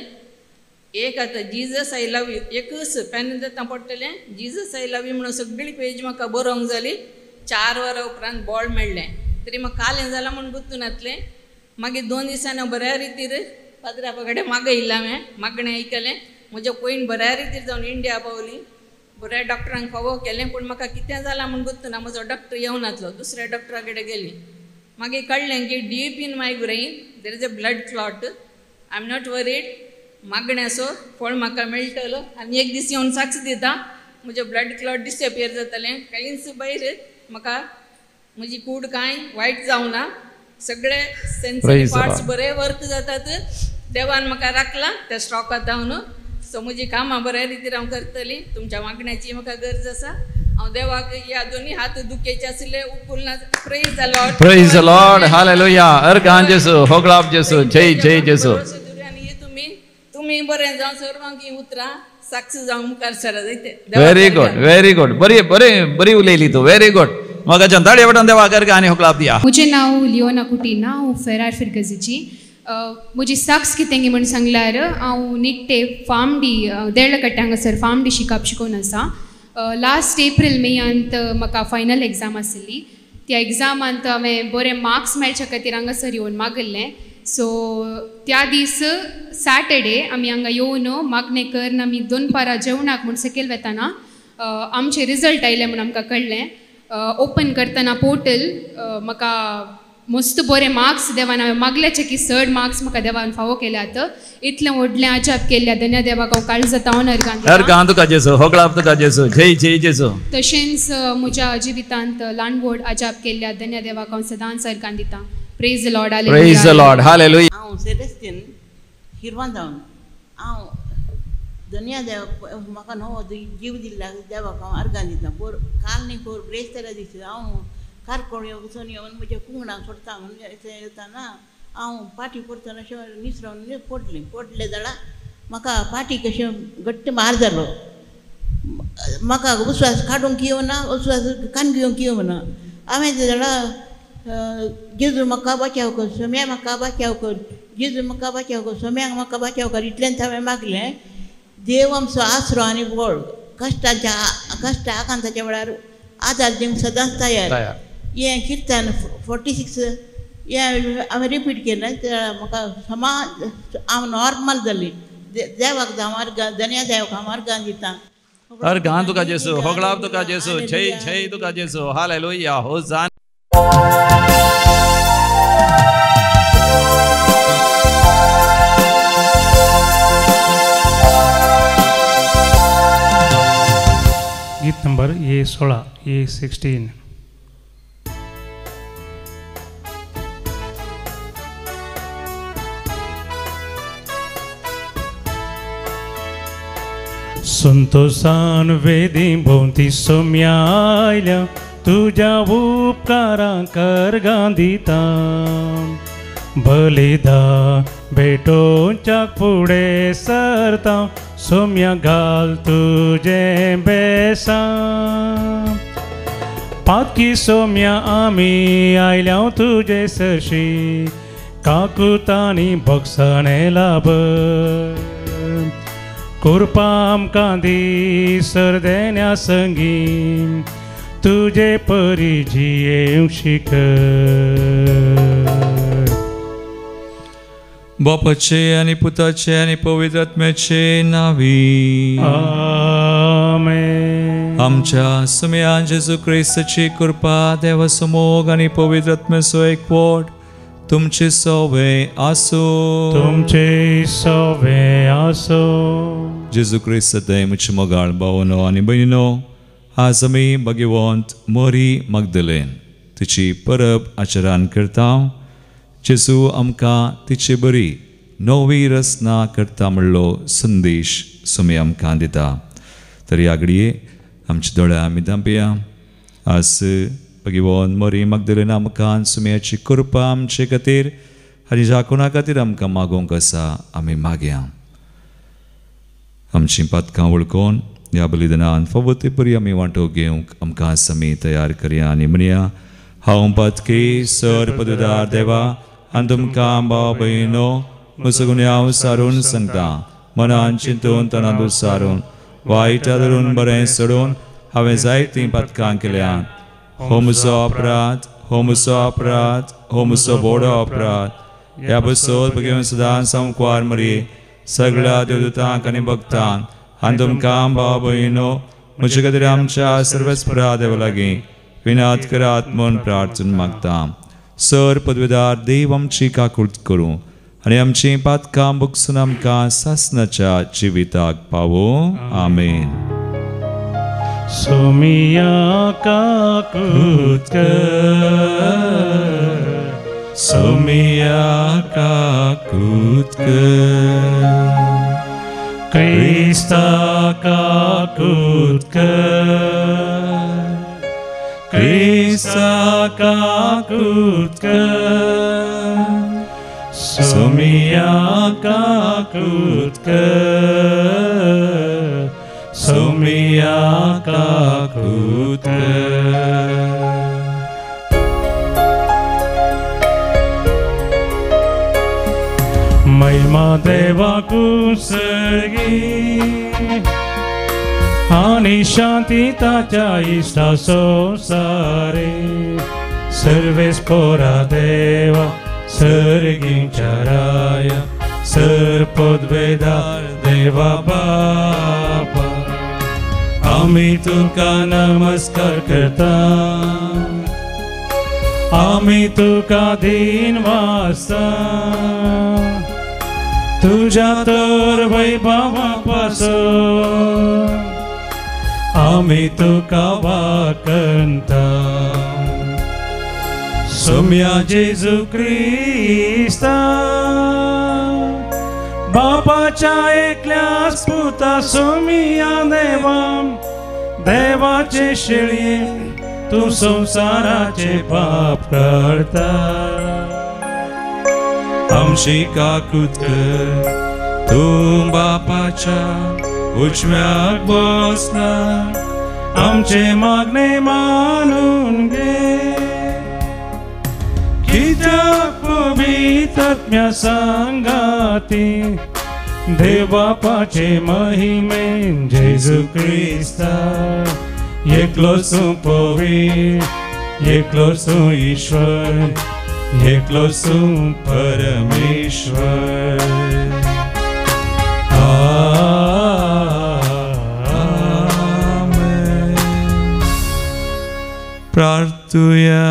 एक आतां जीजस I love you एकूच पेन धरता पडटलें जीजस I love you म्हणून सगळी पेज म्हाका बरोवंक जाली. 4 वरां उपरांत बोळ मेळ्ळें तरी म्हाका कालें जालां म्हूण गुत्तून नातलें. मागीर 2 दिसांनी बऱ्या रितीर पाद्रा कडेन मागयल्लें हांवें मागणें आयकलें म्हजें पयण बऱ्या रितीर जावन इंडिया पावली. बऱ्या डॉक्टरांक फावो केलें पूण म्हाका कितें जालां म्हूण गुत्तू ना. म्हजो डॉक्टर येवनातलो दुसऱ्या डॉक्टरा कडेन गेली. मागीर कळ्ळें की deep in my brain there is a blood clot. I am not worried, मागण्याचो फळ म्हाका मेळटलो आनी एक दीस येवन साक्ष दिता म्हजें ब्लड क्लॉट डिसएपियर जातलें. कांयच भायर म्हाका म्हजी कूड कांय वायट जावना, सगळे सेन्सरी पार्ट्स बरे वर्क जातात. देवान म्हाका राखला त्या स्ट्रोकांत हांव. सो म्हजी कामां बऱ्या रितीर हांव करतली. तुमच्या मागण्याची म्हाका गरज आसा. हांव देवाक ह्या दोनी हात दुखेचे आशिल्ले उकुलना. Praise the Lord, praise the Lord, hallelujah. अर्गां जेसू, होगळाप जेसू, जय जय जेसू. आनी तुमी तुमी बरें जावं सर्वांक ही उतरां साक्ष जावं मुखार सरत. व्हेरी गुड, व्हेरी गुड, बरी बरी बरी उलयली तूं, व्हेरी गुड. म्हाका ताळये वटान देवाक अर्गां आनी होगळाप दिया. म्हजें नांव लियोना कुटीना, हांव फेरार फिरगजीची. म्हजी साक्ष कितें म्हूण सांगल्यार हांव निट्टे फार्म डी देळकट्टे हांगासर फार्म डी शिकप शिकोवन आसा. लास्ट एप्रील मेयांत म्हाका फायनल एग्जाम आशिल्ली. त्या एग्जामांत हांवें बरे मार्क्स मेळच्या खातीर हांगासर येवन मागिल्लें. सो त्या दीस सॅटर्डे आमी हांगा येवन मागणें करून आमी दोनपारां जेवणाक म्हूण सकयल वेताना आमचे रिजल्ट आयले म्हूण आमकां कळ्ळें. ओपन करतना पोर्टल म्हाका मस्त बरे मार्क्स देवान हांवें मागल्याचे की चड मार्क्स म्हाका देवान फावो केल्यात. इतलें व्हडलें अजाप केल्ल्या धन्या देवाक हांव काळजांत अर्गां तुका जेसू, होगळाप तुका जेसू, जय जय जेसू. तशेंच म्हज्या जिवितांत ल्हान व्हड अजाप केल्ल्या धन्या देवाक हांव सदांच अर्गां दिता. Praise the Lord, praise the Lord, hallelujah. हांव सेरेस्तीन हिरवान जावन हांव धन्या देवाक म्हाका नवो जीव दिल्ला देवाक हांव अर्गां दिता. पोर काल न्ही पोर ब्रेस्तारा दिसता हांव कारकोण वचून येवन म्हज्या कुंगडांक सोडटा म्हणून येताना हांव पाटी पडटना अशें निसरोन पडलें. पडलें जाल्यार म्हाका पाटी कशें घट्ट मार जालो. म्हाका उस्वास काडूंक येवना, उस्वास कान घेवंक येवना. हांवें जाल्यार जेजू म्हाका बचाव कर, सोम्या म्हाका बचाव कर, जेजू म्हाका बचाव कर, सोम्याक म्हाका बचाव कर, इतल्यान हांवें मागलें. देव आमचो आसरो आनी बळ, कश्टाच्या कश्ट आकांताच्या वेळार आदार दिवंक सदांच तयार. हें किर्तन 46 हें हांवें रिपीट केलें. म्हाका समा हांव नॉर्मल जाली. देवाक हांव अर्गां, धन्या देवाक हांव अर्गां दिता. अर्गां तुका जेसू, होगळाप तुका जेसू, जय जय तुका जेसू, हालेलुया, होजाना. गीत नंबर A16, A16. संतोषान वेदी भोंवती सोम्या आयल्या तुज्या उपकारांक अर्गां दिता बलिदा भेटोवच्याक फुडें सरता सोम्या घाल तुजें बेसां पातकी सोम्या आमी आयल्या तुजे सरशी काकुतांनी भोगसणें लाभ कृपा आमकां दी सरदेण्या संगी तुजे परी जियेवंक शिकय. बापाचे आनी पुताचे आनी पवित्र आत्म्याचे नावी आमेन. आमच्या सुम्या जेजू क्रिस्ताची कृपा, देवाचो मोग आनी पवित्र आत्म्याचो एकवट तुमचे सवे आसूं. तुमचे सवे आसूं. जेजू क्रिस्त म्हजे मोगाळ भावनो आनी भयणीनो, आज आमी भाग्यवंत मोरी मगदलेन तिची परब आचरण करता. जेजू आमकां तिचे बरी नवी रचना करता म्हणलो संदेश सुमी आमकां दिता. तर ह्या घडये आमच्या दोळ्या आमी धांपया. आज भगवान मोरी मगदलेन आमकां सुम्याची कृपा आमचे खातीर आनी ज्या कोणा खातीर आमकां मागोवंक आसा आमी मागया. आमचीं पातकां वळखून ह्या बलिदानान फावो ते परी आमी वांटो घेवंक आमकां आमी तयार करया आनी म्हणया, हांव पातकी सर पदवीदार देवा आनी तुमकां भाव भयणो म्हजो गुन्यांव सारून सांगता. मनान चिंतून तणांत सारून वायटा धरून बरें सोडून हांवें जायतीं पातकां केल्यात. हो म्हजो अपराध, हो म्हजो अपराध, हो म्हजो बोडो अपराध. ह्या बसोत भगवान सदां सामकार मरी सगळ्या देवदूतांक आनी भक्तांक आनी तुमकां भाव भयणो म्हजे खातीर आमच्या सर्वस्परा देवा लागीं विनाद करात म्हूण प्रार्थना मागता. सर पदवीदार देव आमची काकूट करूं आनी आमचीं पातकां भोगसून आमकां सासनाच्या जिविताक पावो. आमेन. सोमिया काकूट कर, सोमिया काकूट कर, क्रिस्ता काकूट कर, क्रिस्ता काकूट कर, सोमिया काकूट कर, सोमिया काकूट कर. महिमा देवाकू सर्गी आनी शांती ताच्या इश्टा संवसारे. सर्वेस पोरा देवा सर्गींच्या राया सर पदवेदार देवा बापा आमी तुका नमस्कार करता, आमी तुका दीन वासता. तुज्या तर वैभवा पासून आमी तुका वाकंता. सोम्या जेजू क्रिस्ता बापाच्या एकल्याच पुता सोमिया देवा देवाचे शेळये तूं संवसाराचे पाप करता. आमची काकूत कर, तूं बापाच्या उजव्याक बसला आमचे मागणे मानून घे. कित्याक पवित्र आत्म्या सांगाती देव बापाचे महिमेन जेजू क्रिस्ता एकलोच तूं पवित्र, एकलोच तूं ईश्वर, एकलोच तूं परमेश्वर. आमेन. प्रार्थुया.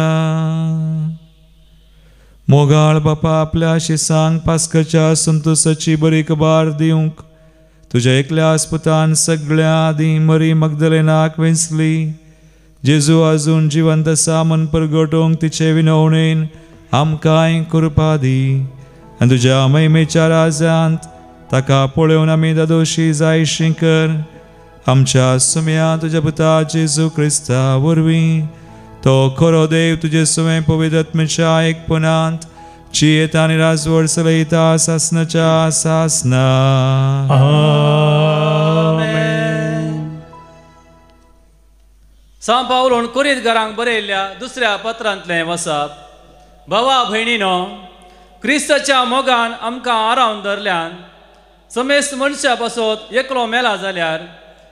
मोगाळ बापा आपल्या शिसांक पास्काच्या संतोसाची बरी खबर दिवंक तुज्या एकल्या पुतान सगळ्या आदीं मरी मगदलेनाक वेंचली. जेजू अजून जिवंत आसा म्हण परगटोवंक तिचे विनवणेन आमकांय कृपा दी आनी तुज्या महिमेच्या राजांत ताका पळोवन आमी दादोशी जायशी कर. आमच्या सुम्या तुज्या पुता जेजू क्रिस्ता वरवीं तो खरो देव तुजे सुवें पवित्र आत्म्याच्या एकपणांत जियेता आनी राजवट चलयता सासनाच्या सासना. सांव पावलोन कोरिंतकारांक बरयल्ल्या दुसऱ्या पत्रांतलें वसाप. भावा भयणीनो, क्रिस्ताच्या मोगान आमकां आरावन धरल्यान समेस्त मनशा पासत एकलो मेला जाल्यार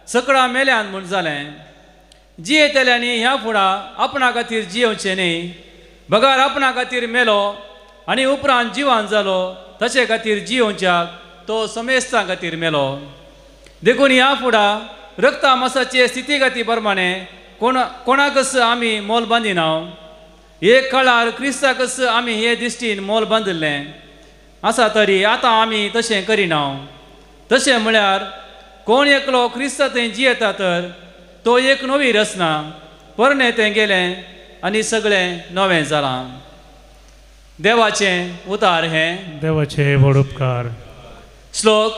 सकळां मेल्यान म्हूण जालें. जियेतल्यांनी ह्या फुडां आपणा खातीर जियेवचें न्ही, बगर आपणा खातीर मेलो आनी उपरांत जिवान जालो तशे खातीर जियोवच्याक तो समेस्तां खातीर मेलो. देखून ह्या फुडां रक्ता मासाचे स्थिती गती प्रमाणे कोणाकच आमी मोल बांदिना. एक काळार क्रिस्ताकच आमी हे दिश्टीन मोल बांदिल्लें आसा तरी आतां आमी तशें करिना. तशें म्हळ्यार कोण एकलो क्रिस्ता थंय जियेता तर तो एक नवी रचना, पोरणें तें गेलें आनी सगळें नवें जालां. देवाचें उतार हें देवाचे व्हड उपकार. श्लोक.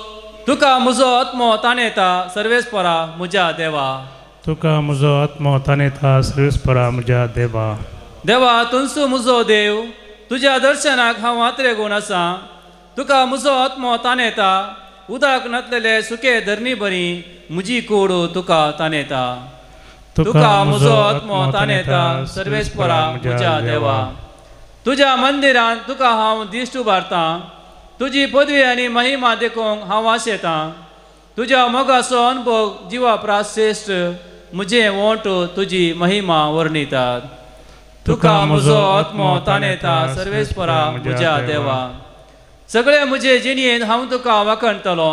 तुका म्हजो आत्मो ताणेता सर्वेस्परा म्हज्या देवा. तुका म्हजो आत्मो ताणेता सर्वेस्परा म्हज्या देवा. देवा तुमचो म्हजो देव, तुज्या दर्शनाक हांव आत्रेगूण आसा. तुका म्हजो आत्मो ताणेता उदक नातलेले सुके धरणी बरी म्हजी कूड तुका ताणेता. तुका म्हजो आत्मो ताणेता सर्वेस्परा म्हज्या देवा. तुज्या मंदिरांत तुका हांव दिश्ट उबारतां, तुजी पदवी आनी महिमा देखूंक हांव आशेतां. तुज्या मोगाचो अनुभव जिवा प्रास श्रेश्ठ, म्हजें ओंठ तुजी महिमा वर्णितात. तुका म्हजो आत्मो ताणेता सर्वेस्परा म्हज्या देवा. सगळे म्हजे जिणयेन हांव तुका वाखणतलो,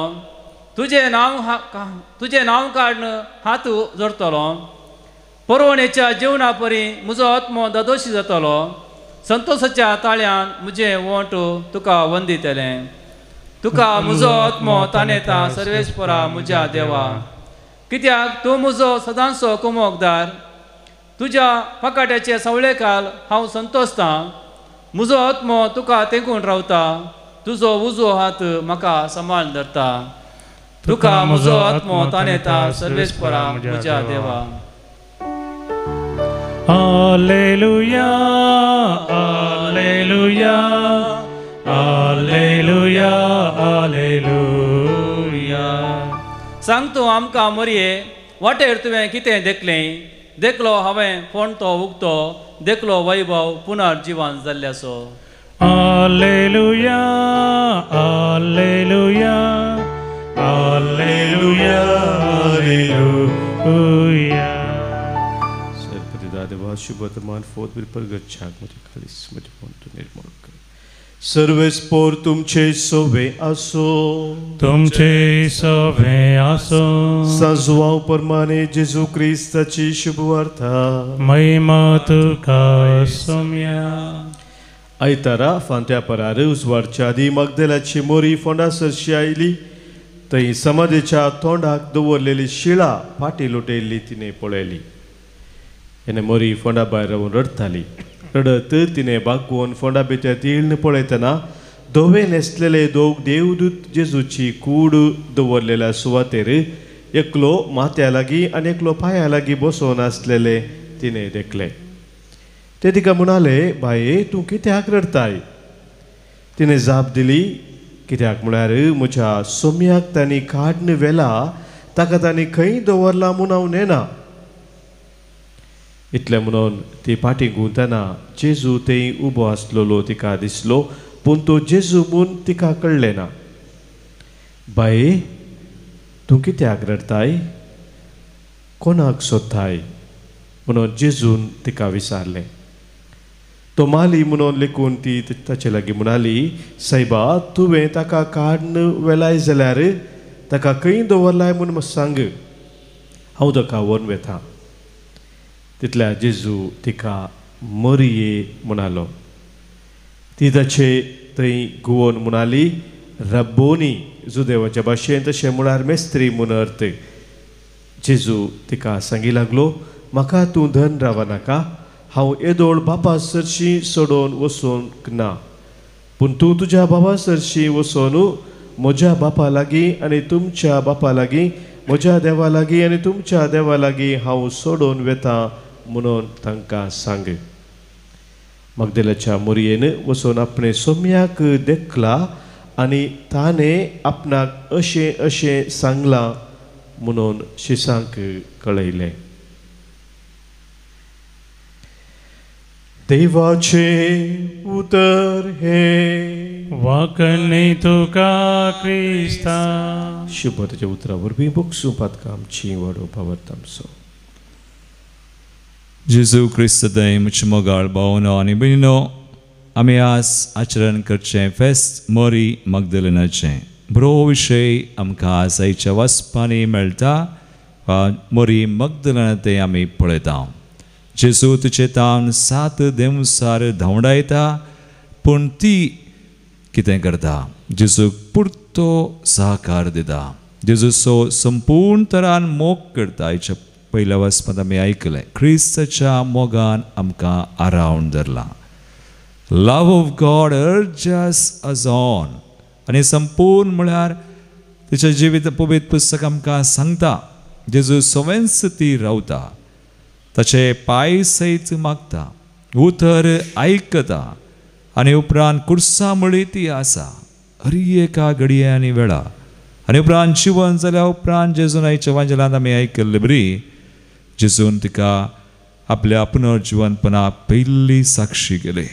तुजें नांव काडून हात जोडटलो. परवणेच्या जेवणा परी म्हजो आत्मो दादोशी जातलो, संतोषाच्या ताळ्यान म्हजें ओंठ तुका वंदितलें. तुका म्हजो आत्मो ताणेता सर्वेस्परा म्हज्या देवा. कित्याक तूं म्हजो सदांचो कुमोकदार, तुज्या पाकाट्याचे सवळेकाल हांव संतोषतां. म्हजो आत्मो तुका तेंकून रावता, तुजो उजवो हात म्हाका सांबाळून धरता. तुका म्हजो आत्मो ताणेता सर्वेस्परा म्हज्या देवा. Alleluia, alleluia, alleluia, alleluia. सांग तूं आमकां मरये, वाटेर तुवें कितें देखलें? देखलो हांवें फोण तो उगतो, देखलो वैभव पुनर्जिवन जाल्ल्याचो. Alleluia, alleluia, alleluia, alleluia. देवा शुभवर्तमान फोत परगच्छाक म्हजे खालीस म्हजें मन तूं निर्मूल कर. सर्वेस्पोर तुमचे सोवे आसो, तुमचे सोवे आसो. साजुवाव परमाने जेजू क्रिस्ताची शुभवार्ता. महिमा तुका सोम्या. आयतारा फांत्या परार उजवाडच्या आदी मगदेलाची मोरी फोंडा सरशी आयली. थंय समाधेच्या तोंडाक दवरलेली शिळा फाटी लुटयल्ली तिणें पळयली. हेणे मोरी फोंडा भायर रावन रडटाली. रडत तिणें बागोवन फोंडा भितर तिळ्ण पळयतना धवे न्हेसलेले दोग देवदूत जेजूची कूड दवरलेल्या सुवातेर एकलो माथ्या लागीं आनी एकलो पांया लागीं बसोवन आसलेले तिणें देखले. ते तिका म्हणाले, बाये तूं कित्याक रडटाय? तिणें जाप दिली, कित्याक म्हळ्यार म्हज्या सोम्याक तांणी काडून व्हेला, ताका तांणी खंय दवरला म्हूण हांव नेना. इतलें म्हणून ती फाटीं घुंवतना जेजू थंय उबो आसलेलो तिका दिसलो, पूण तो जेजू म्हूण तिका कळ्ळें ना. बाये तूं कित्याक रडटाय? कोणाक सोदताय? म्हणून जेजून तिका विचारलें. तो माली म्हणून लेखून ती ताचे लागीं म्हणाली, सायबा तुवें ताका काडून व्हेलाय जाल्यार ताका खंय दवरलाय म्हूण सांग, हांव ताका व्हरून वेता. तितल्या जेजू तिका मरये म्हणालो. ती ताचे थंय घुंवोन म्हणाली, रब्बोनी, जुदेवाच्या भाशेन तशें म्हळ्यार मेस्त्री म्हूण अर्थ. जेजू तिका सांगी लागलो, म्हाका तूं धन राव नाका, हांव येदोळ बापा सरशी सोडून वचूंक ना, पूण तूं तुज्या बाबा सरशी वचून म्हज्या बापा लागीं आनी तुमच्या बापा लागीं, म्हज्या देवा लागीं आनी तुमच्या देवा लागीं हांव सोडून वेता म्हणून तांकां सांग. मगदेलाच्या मोरयेन वचून आपणे सोम्याक देखला आनी ताणें आपणाक अशें अशें सांगलां म्हणून शिसांक कळयलें. देवाचें उतर हें वाकणे तुका क्रिस्ता. शुभ ताच्या उतरा वरवीं बोगसूं पातकां आमची वाडोवपा वरता आमचो. जेजू क्रिस्त दय म्हज्या मोगाळ भावनो आनी भयणीनो, आमी आज आचरण करचें फेस्त मोरी मगदलिनाचें. बरो विशय आमकां आज आयच्या वाचपांनी मेळटा. मोरी मगदलिना तें आमी पळयता. जेजू तिचे तावन 7 देंवसार धांवडायता, पूण ती कितें करता, जेजूक पुरतो सहकार दिता, जेजूचो संपूर्ण तरान मोग करता. आयच्या पयल्या वाचपांत आमी आयकलें, क्रिस्ताच्या मोगान आमकां आरावन धरलां. Love of God urges us on. आनी संपूर्ण म्हळ्यार तिचें जिवीत पवित्र पुस्तक आमकां सांगता, जेजू सवेंच ती रावता, ताचे पांय सयत मागता, उतर आयकता आनी उपरांत कुर्सा म्हळी ती आसा हरी एका घडये आनी वेळा. आनी उपरांत जिवन जाल्या उपरांत जेजून आयच्या वांजेलांत आमी आयकल्ले बरी जेजून तिका आपल्या पुनर्जिवनपणाक पयली साक्षी केली.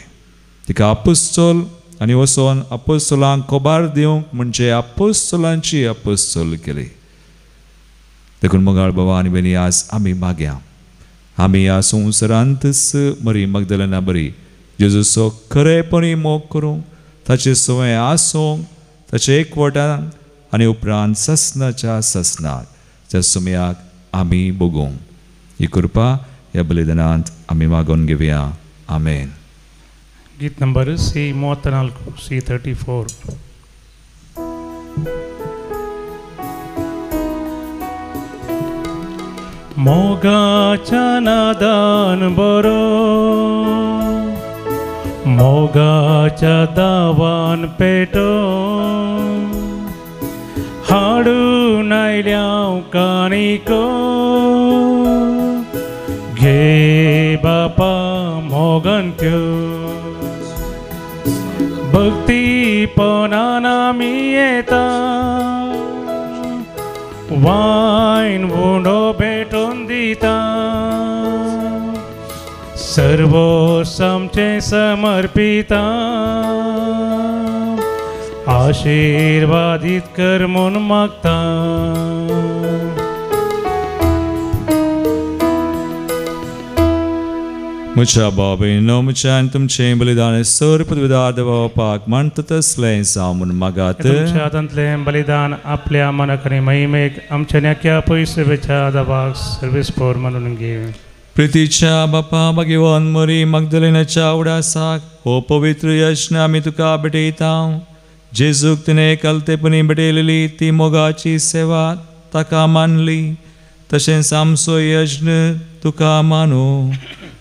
तिका अपोस्तोल आनी वचोन अपोस्तोलांक कोबार दिवंक म्हणजे अपोस्तोलांची अपोस्तोल केली. देखून मोगाळ बाबा आनी भयणी, आज आमी मागया, आमी ह्या संवसारांतच मरी मगदलिना बरी जेजूचो खरेपणी मोग करूंक, ताचे सवंय आसूंक, ताचे एकवटान आनी उपरांत ससनाच्या ससनात त्या सुमयाक आमी भोगूंक. ही कृपा ह्या बलिदानांत आमी मागून घेवया. आमेन. गीत नंबर सी 34, सी 34. मोगाच्या नादान बरो, मोगाच्या दावान पेटो, हाडून आयल्या काणिको, घे बापा मोगान त्यो, भक्तीपणान आमी येता, वायन उंडो भेटून दिता, सर्वस्व आमचें समर्पिता, आशिर्वादीत कर म्हूण मागता. म्हज्या भाव भयणीनो, म्हज्या आनी तुमचें बलिदान सर पदवीदार देवा बापाक मानता तसलें जावं म्हूण मागात. तुमच्या हातांतलें बलिदान आपल्या मनाक आनी महिमेक आमच्या नेक्या पयसुवेच्या दबाक सर्वीस पोर म्हणून घे. प्रितीच्या बापा भगवान मोरी मगदलिनाच्या उडासाक हो पवित्र यज्ञ आमी तुका भेटयता. जेजूक तिणें कलतेपणी भेटयलेली ती मोगाची सेवा ताका मानली, तशेंच आमचो यज्ञ तुका मानू.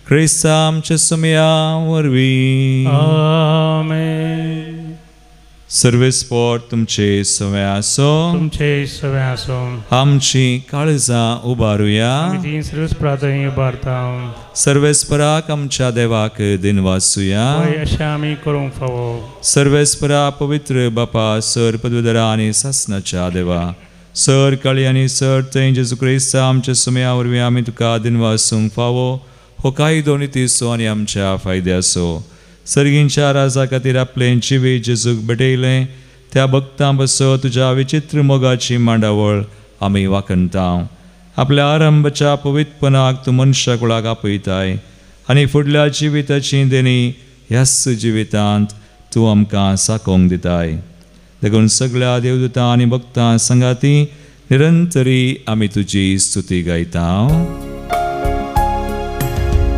क्रिस्ता आमच्या सुमया वरवीं. आमेन. सर्वेस्पोर तुमचे सवे आसो, तुमचे सवे आसो. आमची काळजां उबारुया, आमी सर्वेस प्रार्थना उबारता. सर्वेस्पराक आमच्या देवाक दिनवासुया, अशें आमी करूंक फावो. सर्वेस्परा पवित्र बापा सर पदवीधरा आनी सासनाच्या देवा, सर काळी आनी सर थंय जेजू क्रिस्ता आमच्या सुमया वरवीं आमी तुका दिनवासूंक फावो. हो कायदो नितीचो आनी आमच्या फायद्याचो. सर्गींच्या राजा खातीर आपलें जिवीत जेजूक भेटयलें त्या भक्तां बसो तुज्या विचित्र मोगाची मांडावळ आमी वाखणता. आपल्या आरंभच्या पवित्रपणाक तूं मनशा कुळाक आपयताय आनी फुडल्या जिविताची देणी ह्याच जिवितांत तूं आमकां साकोवंक दिताय. देखून सगळ्या देवदूतां आनी भक्तां सांगाती निरंतरी आमी तुजी स्तुती गायता.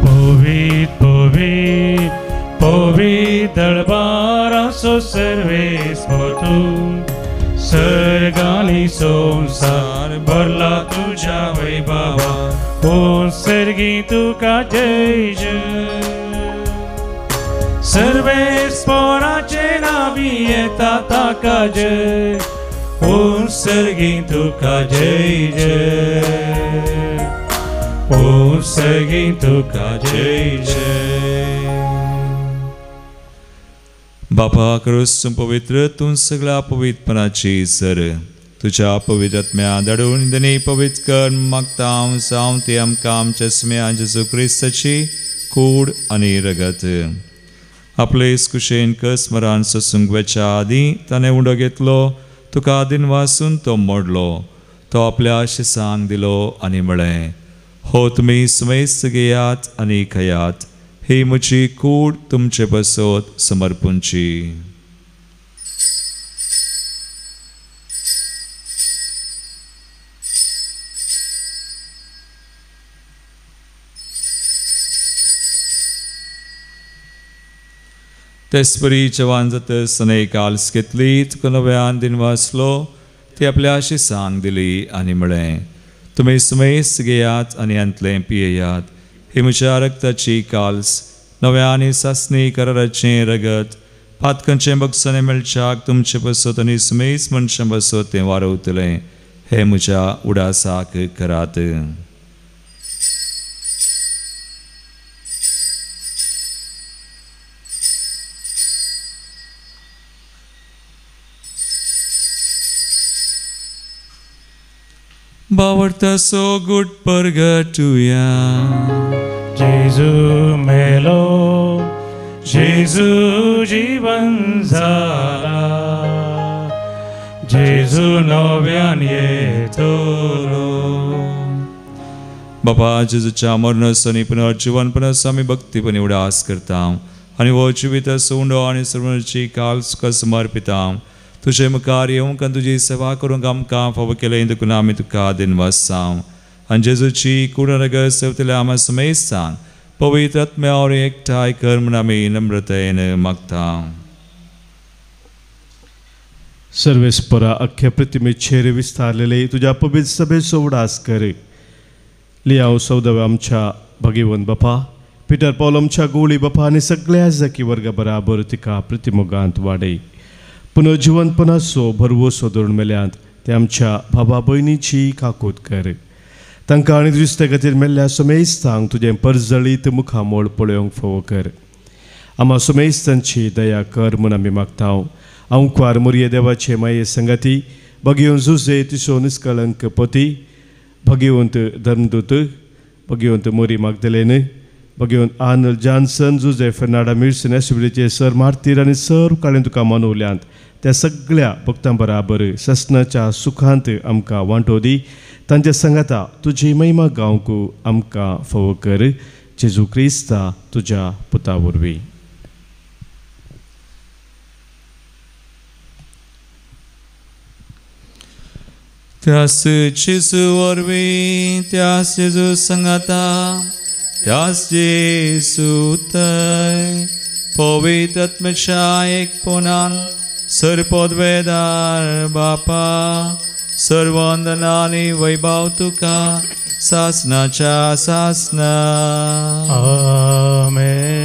पवित्र पवित्र पवित्र दरबाराचो सर्वेस्पर तूं, सर्गानी संसार भरला तुझ्या वैभवा ओ सर्गी तुका जय जय सर्वेस्पोराचे नावी येता ताका जय ओ सर्गी तुका जय जय ओ सर्गी तुका जय जय. बापा क्रूस पवित्र तूं सगळ्या पवित्रपणाची सर तुझ्या पवित्र आत्म्या धाडून दनी पवित्र कर मागता हांव जावं ती आमकां आमच्या स्म्या जेजू क्रिस्ताची कूड आनी रगत. आपले कुशेन कस्मरान सोसूंक वेच्या आदीं ताणें उंडो घेतलो तुका दिनवासून तो मोडलो तो आपल्या शिसांक दिलो आनी म्हळें हो तुमी सुमेस्त घेयात आनी खयात ही म्हजी कूड तुमचे पासत समर्पूंची. तेचपरी जवान जातच ताणें काल्स घेतली तुका नव्यान दिनवासलो ती आपल्या शिसांक दिली आनी म्हळें तुमी सुमेस्त घेयात आनी हांतलें पियेयात ही म्हज्या रक्ताची काल्स नव्या आनी सासणी कराराचें रगत पातकांचें बक्षाणें मेळच्याक तुमचे पासत आनी सुमेस्त मनशां पासत तें वारवतलें हें म्हज्या उडासाक करात. बावडता सो गुड परगटुया. जेजू मेलो जेजू जीवन जाला जेजू नव्यान येतलो. बापा जेजूच्या मरणाचो आनी पुनर्जिवनपणाचो आमी भक्तीपणी उडास करता आनी हो जिविताचो उंडो आनी सर्वांची काल तुका समर्पिता. तुजे मुखार येवंक आनी तुजी सेवा करूंक आमकां फावो केलें देखून आमी तुका दिनवासा. आनी जेजूची कूड रगत सेवतल्या आमा समेस्तांक पवित्र आत्म्या वरवीं एकठांय कर म्हूण आमी नम्रतायेन मागता. सर्वेस्परा अख्ख्या प्रतिमेचेर विस्तारलेले तुज्या पवित्र सभेचो उडास कर. लियाव सौदव आमच्या भगवंत बापा पिटर पॉल आमच्या गोळी बापा आनी सगळ्या जाकी वर्गा बराबर तिका प्रतिमोगांत वाडय. पुनर्जिवनपणाचो भरवसो धरून मेल्यांत ते आमच्या भावा भयणीची काकूत कर. तांकां आनी दुसऱ्या खातीर मेल्ल्या समेस्तांक तुजें परजळीत मुखामोळ पळोवंक फावो कर. आमा समेस्तांची दया कर म्हूण आमी मागता. आंकवार मोरये देवाचे माये संगाती भगवंत जुजे तिसो निस्कळंक पती भगवंत धर्मदूत भगवंत मोरी मागदलेन भगवंत आर्नल्ड जॉन्सन जुजे फर्नाडा मिर्सन एसबिलीचे सर मार्तीर आनी सर काळेन तुका मनवल्यांत त्या सगळ्या भक्तां बराबर ससनाच्या सुखांत आमकां वांटो दी. तांच्या संगाता तुजी महिमा गावंक आमकां फावो कर. जेजू क्रिस्ता तुज्या पुता वरवीं. त्यास जेजू वरवीं त्यास जेजू संगाता त्यास जेजू तय पवित्र आत्म्याच्या एकपणान सर्वपदवेदार बापा सर्वंदना आनी वैभव तुका सासनाच्या सासना. आमेन.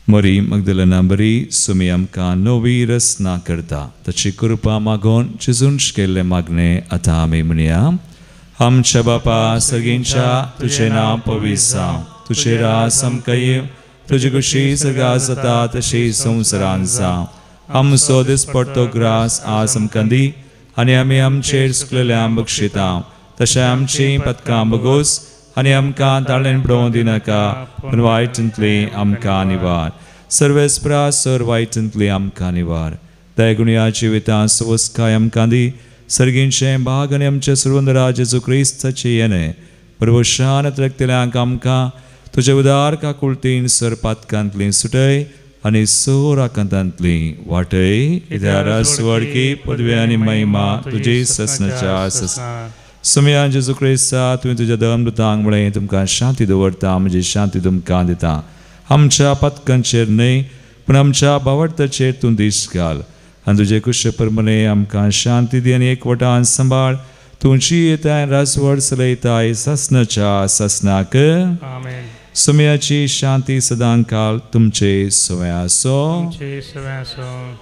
मरी मगदलना बरी सुमी आमकां नवी रचना करता ताची कृपा मागोवन चिजून केल्लें मागणें आतां आमी म्हणया. आमच्या बापा सगळींच्या तुजें नांव पवित्र जावं तुजें रास आमकां येवं तुजी खुशी सगळ्या जाता तशी संवसारांत जावं. आमचो दिसपडतो ग्रास आज आमकां दी आनी आमी आमचेर चुकलेल्यांक बक्षिता तशें आमचीं पदकां बगोस आनी आमकां ताळेन पडोवं दिनाका पूण वायटांतली आमकां निवार. सर्वेस्परा सर वायटांतली आमकां निवार. दयगुणया जिवितां सवस्काय आमकां दी सर्गींचें भाग आनी आमचें सर्वंदरा जेजू क्रिस्ताचें येणें परवशान रक्तल्यांक आमकां तुजे उदार काकुळतीन सर पातकांतली सुटय आनी सोर आकांतांतली वाटय. कित्याक स्वर्गी पदवी आनी महिमा तुजी ससनाच्या ससना. सुमया जेजू क्रिस्ता तुवें तुज्या धर्मदूतांक म्हळें तुमकां शांती दवरता म्हजी शांती तुमकां दिता. आमच्या पातकांचेर न्हय पूण आमच्या भावार्थाचेर तूं दीस घाल आनी तुजे कुशे प्रमाणे आमकां शांती दी आनी एकवटान सांबाळ. तुमची येताय रासवड चलयताय सासनाच्या सासनाक. आमेन. सुमयाची शांती सदांकाल तुमचे सवय आसो.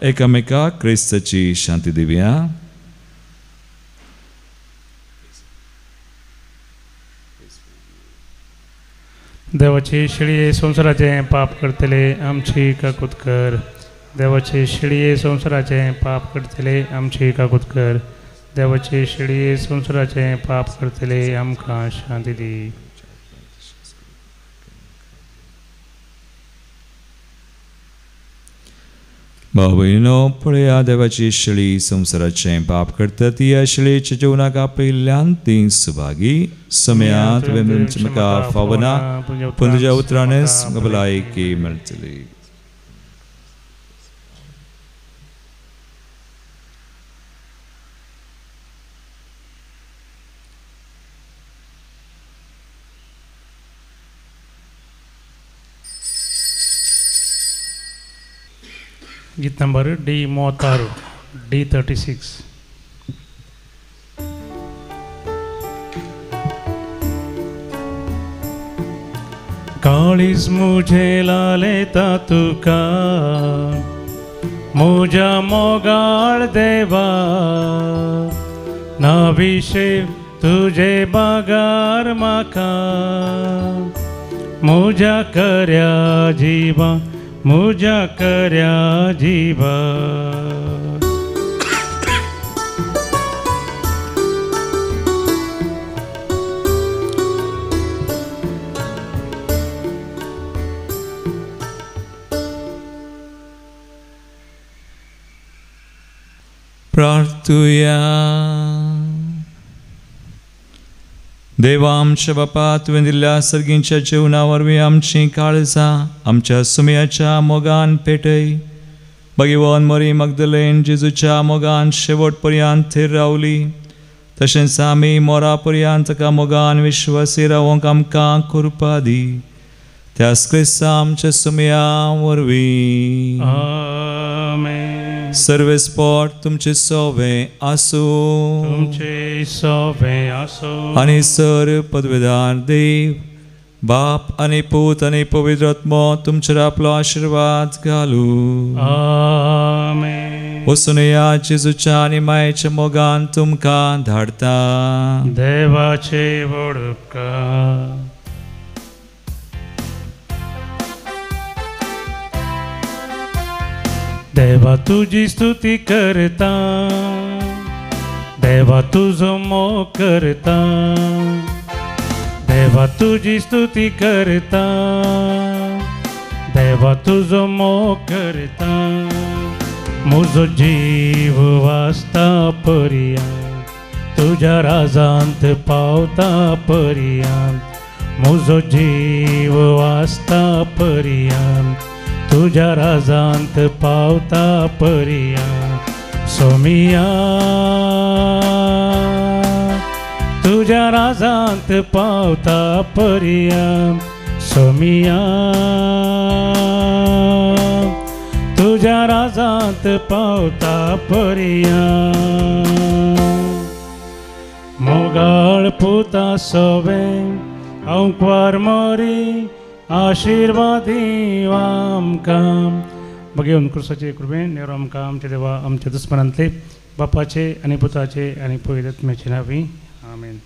एकामेका क्रिस्ताची शांती दिवया. देवाची शिळये संवसाराचें पाप करतले आमची काकूत कर. देवाची शिळये संवसाराचें पाप करतले आमची काकूत कर. देवाची शिळये संवसाराचें पाप करतले आमकां शांती दी. भाव भयणीनो पळया देवाची शेळी संवसाराचें पाप करता ती ह्या शेळयेच्या जेवणाक आपयिल्ल्यान ती सुभागी. समया तुवें म्हाका फावना पूण तुज्या उतरानच म्हाका भलायकी मेळटली. गीत नंबर डी 36 D36. काळीज मुझे लालेता तुका मुझ्या मोगाळ देवा नाविशे तुझे बागार म्हाका मुझ्या कर्या जीवा मुझ्या कर्या जीवा. प्रार्थुया. देवा आमच्या बापा तुवें दिल्ल्या सर्गींच्या जेवणा वरवीं आमचीं काळजां आमच्या सुमयाच्या मोगान पेटय. भगवान मरी मगदलेन जेजूच्या मोगान शेवट पर्यंत थीर रावली तशेंच आमी मोरा पर्यंत ताका मोगान विश्वासी रावंक आमकां कृपा दी. त्याच क्रिस्ता आमच्या सुमया वरवीं. आमेन. सर्वेस्पोट तुमचे सोवे आसूं. तुमचे सोवे आसूं. आनी सर पदवेदार देव बाप आनी पूत आनी पवित्र आत्मो तुमचेर आपलो आशिर्वाद घालूं. आमेन. वचून या जेजूच्या आनी मायेच्या मोगान तुमकां धाडटा. देवाचे व्हड उपकार. देवा तुजी स्तुती करता देवा तुजो मोग करता देवा तुजी स्तुती करता देवा तुजो मोग करता. मुजो जीव वाचता पर्यां तुज्या राजांत पावता पर्यां. मुजो जीव वाचता पर्यां तुज्या राजांत पावता पर्यां. सोमिया तुज्या राजांत पावता पर्यां. सोमिया तुज्या राजांत पावता पर्यां. मोगाळ पुता सोवे अंकवार मोरी आशिर्वादी आमकां. बघेवन क्रुसाचे कृपेन नेरो आमकां आमच्या देवा आमच्या दुस्मनांतले बापाचे आनी पुताचे आनी पवित्र आत्म्याचे नांवी. आमेन.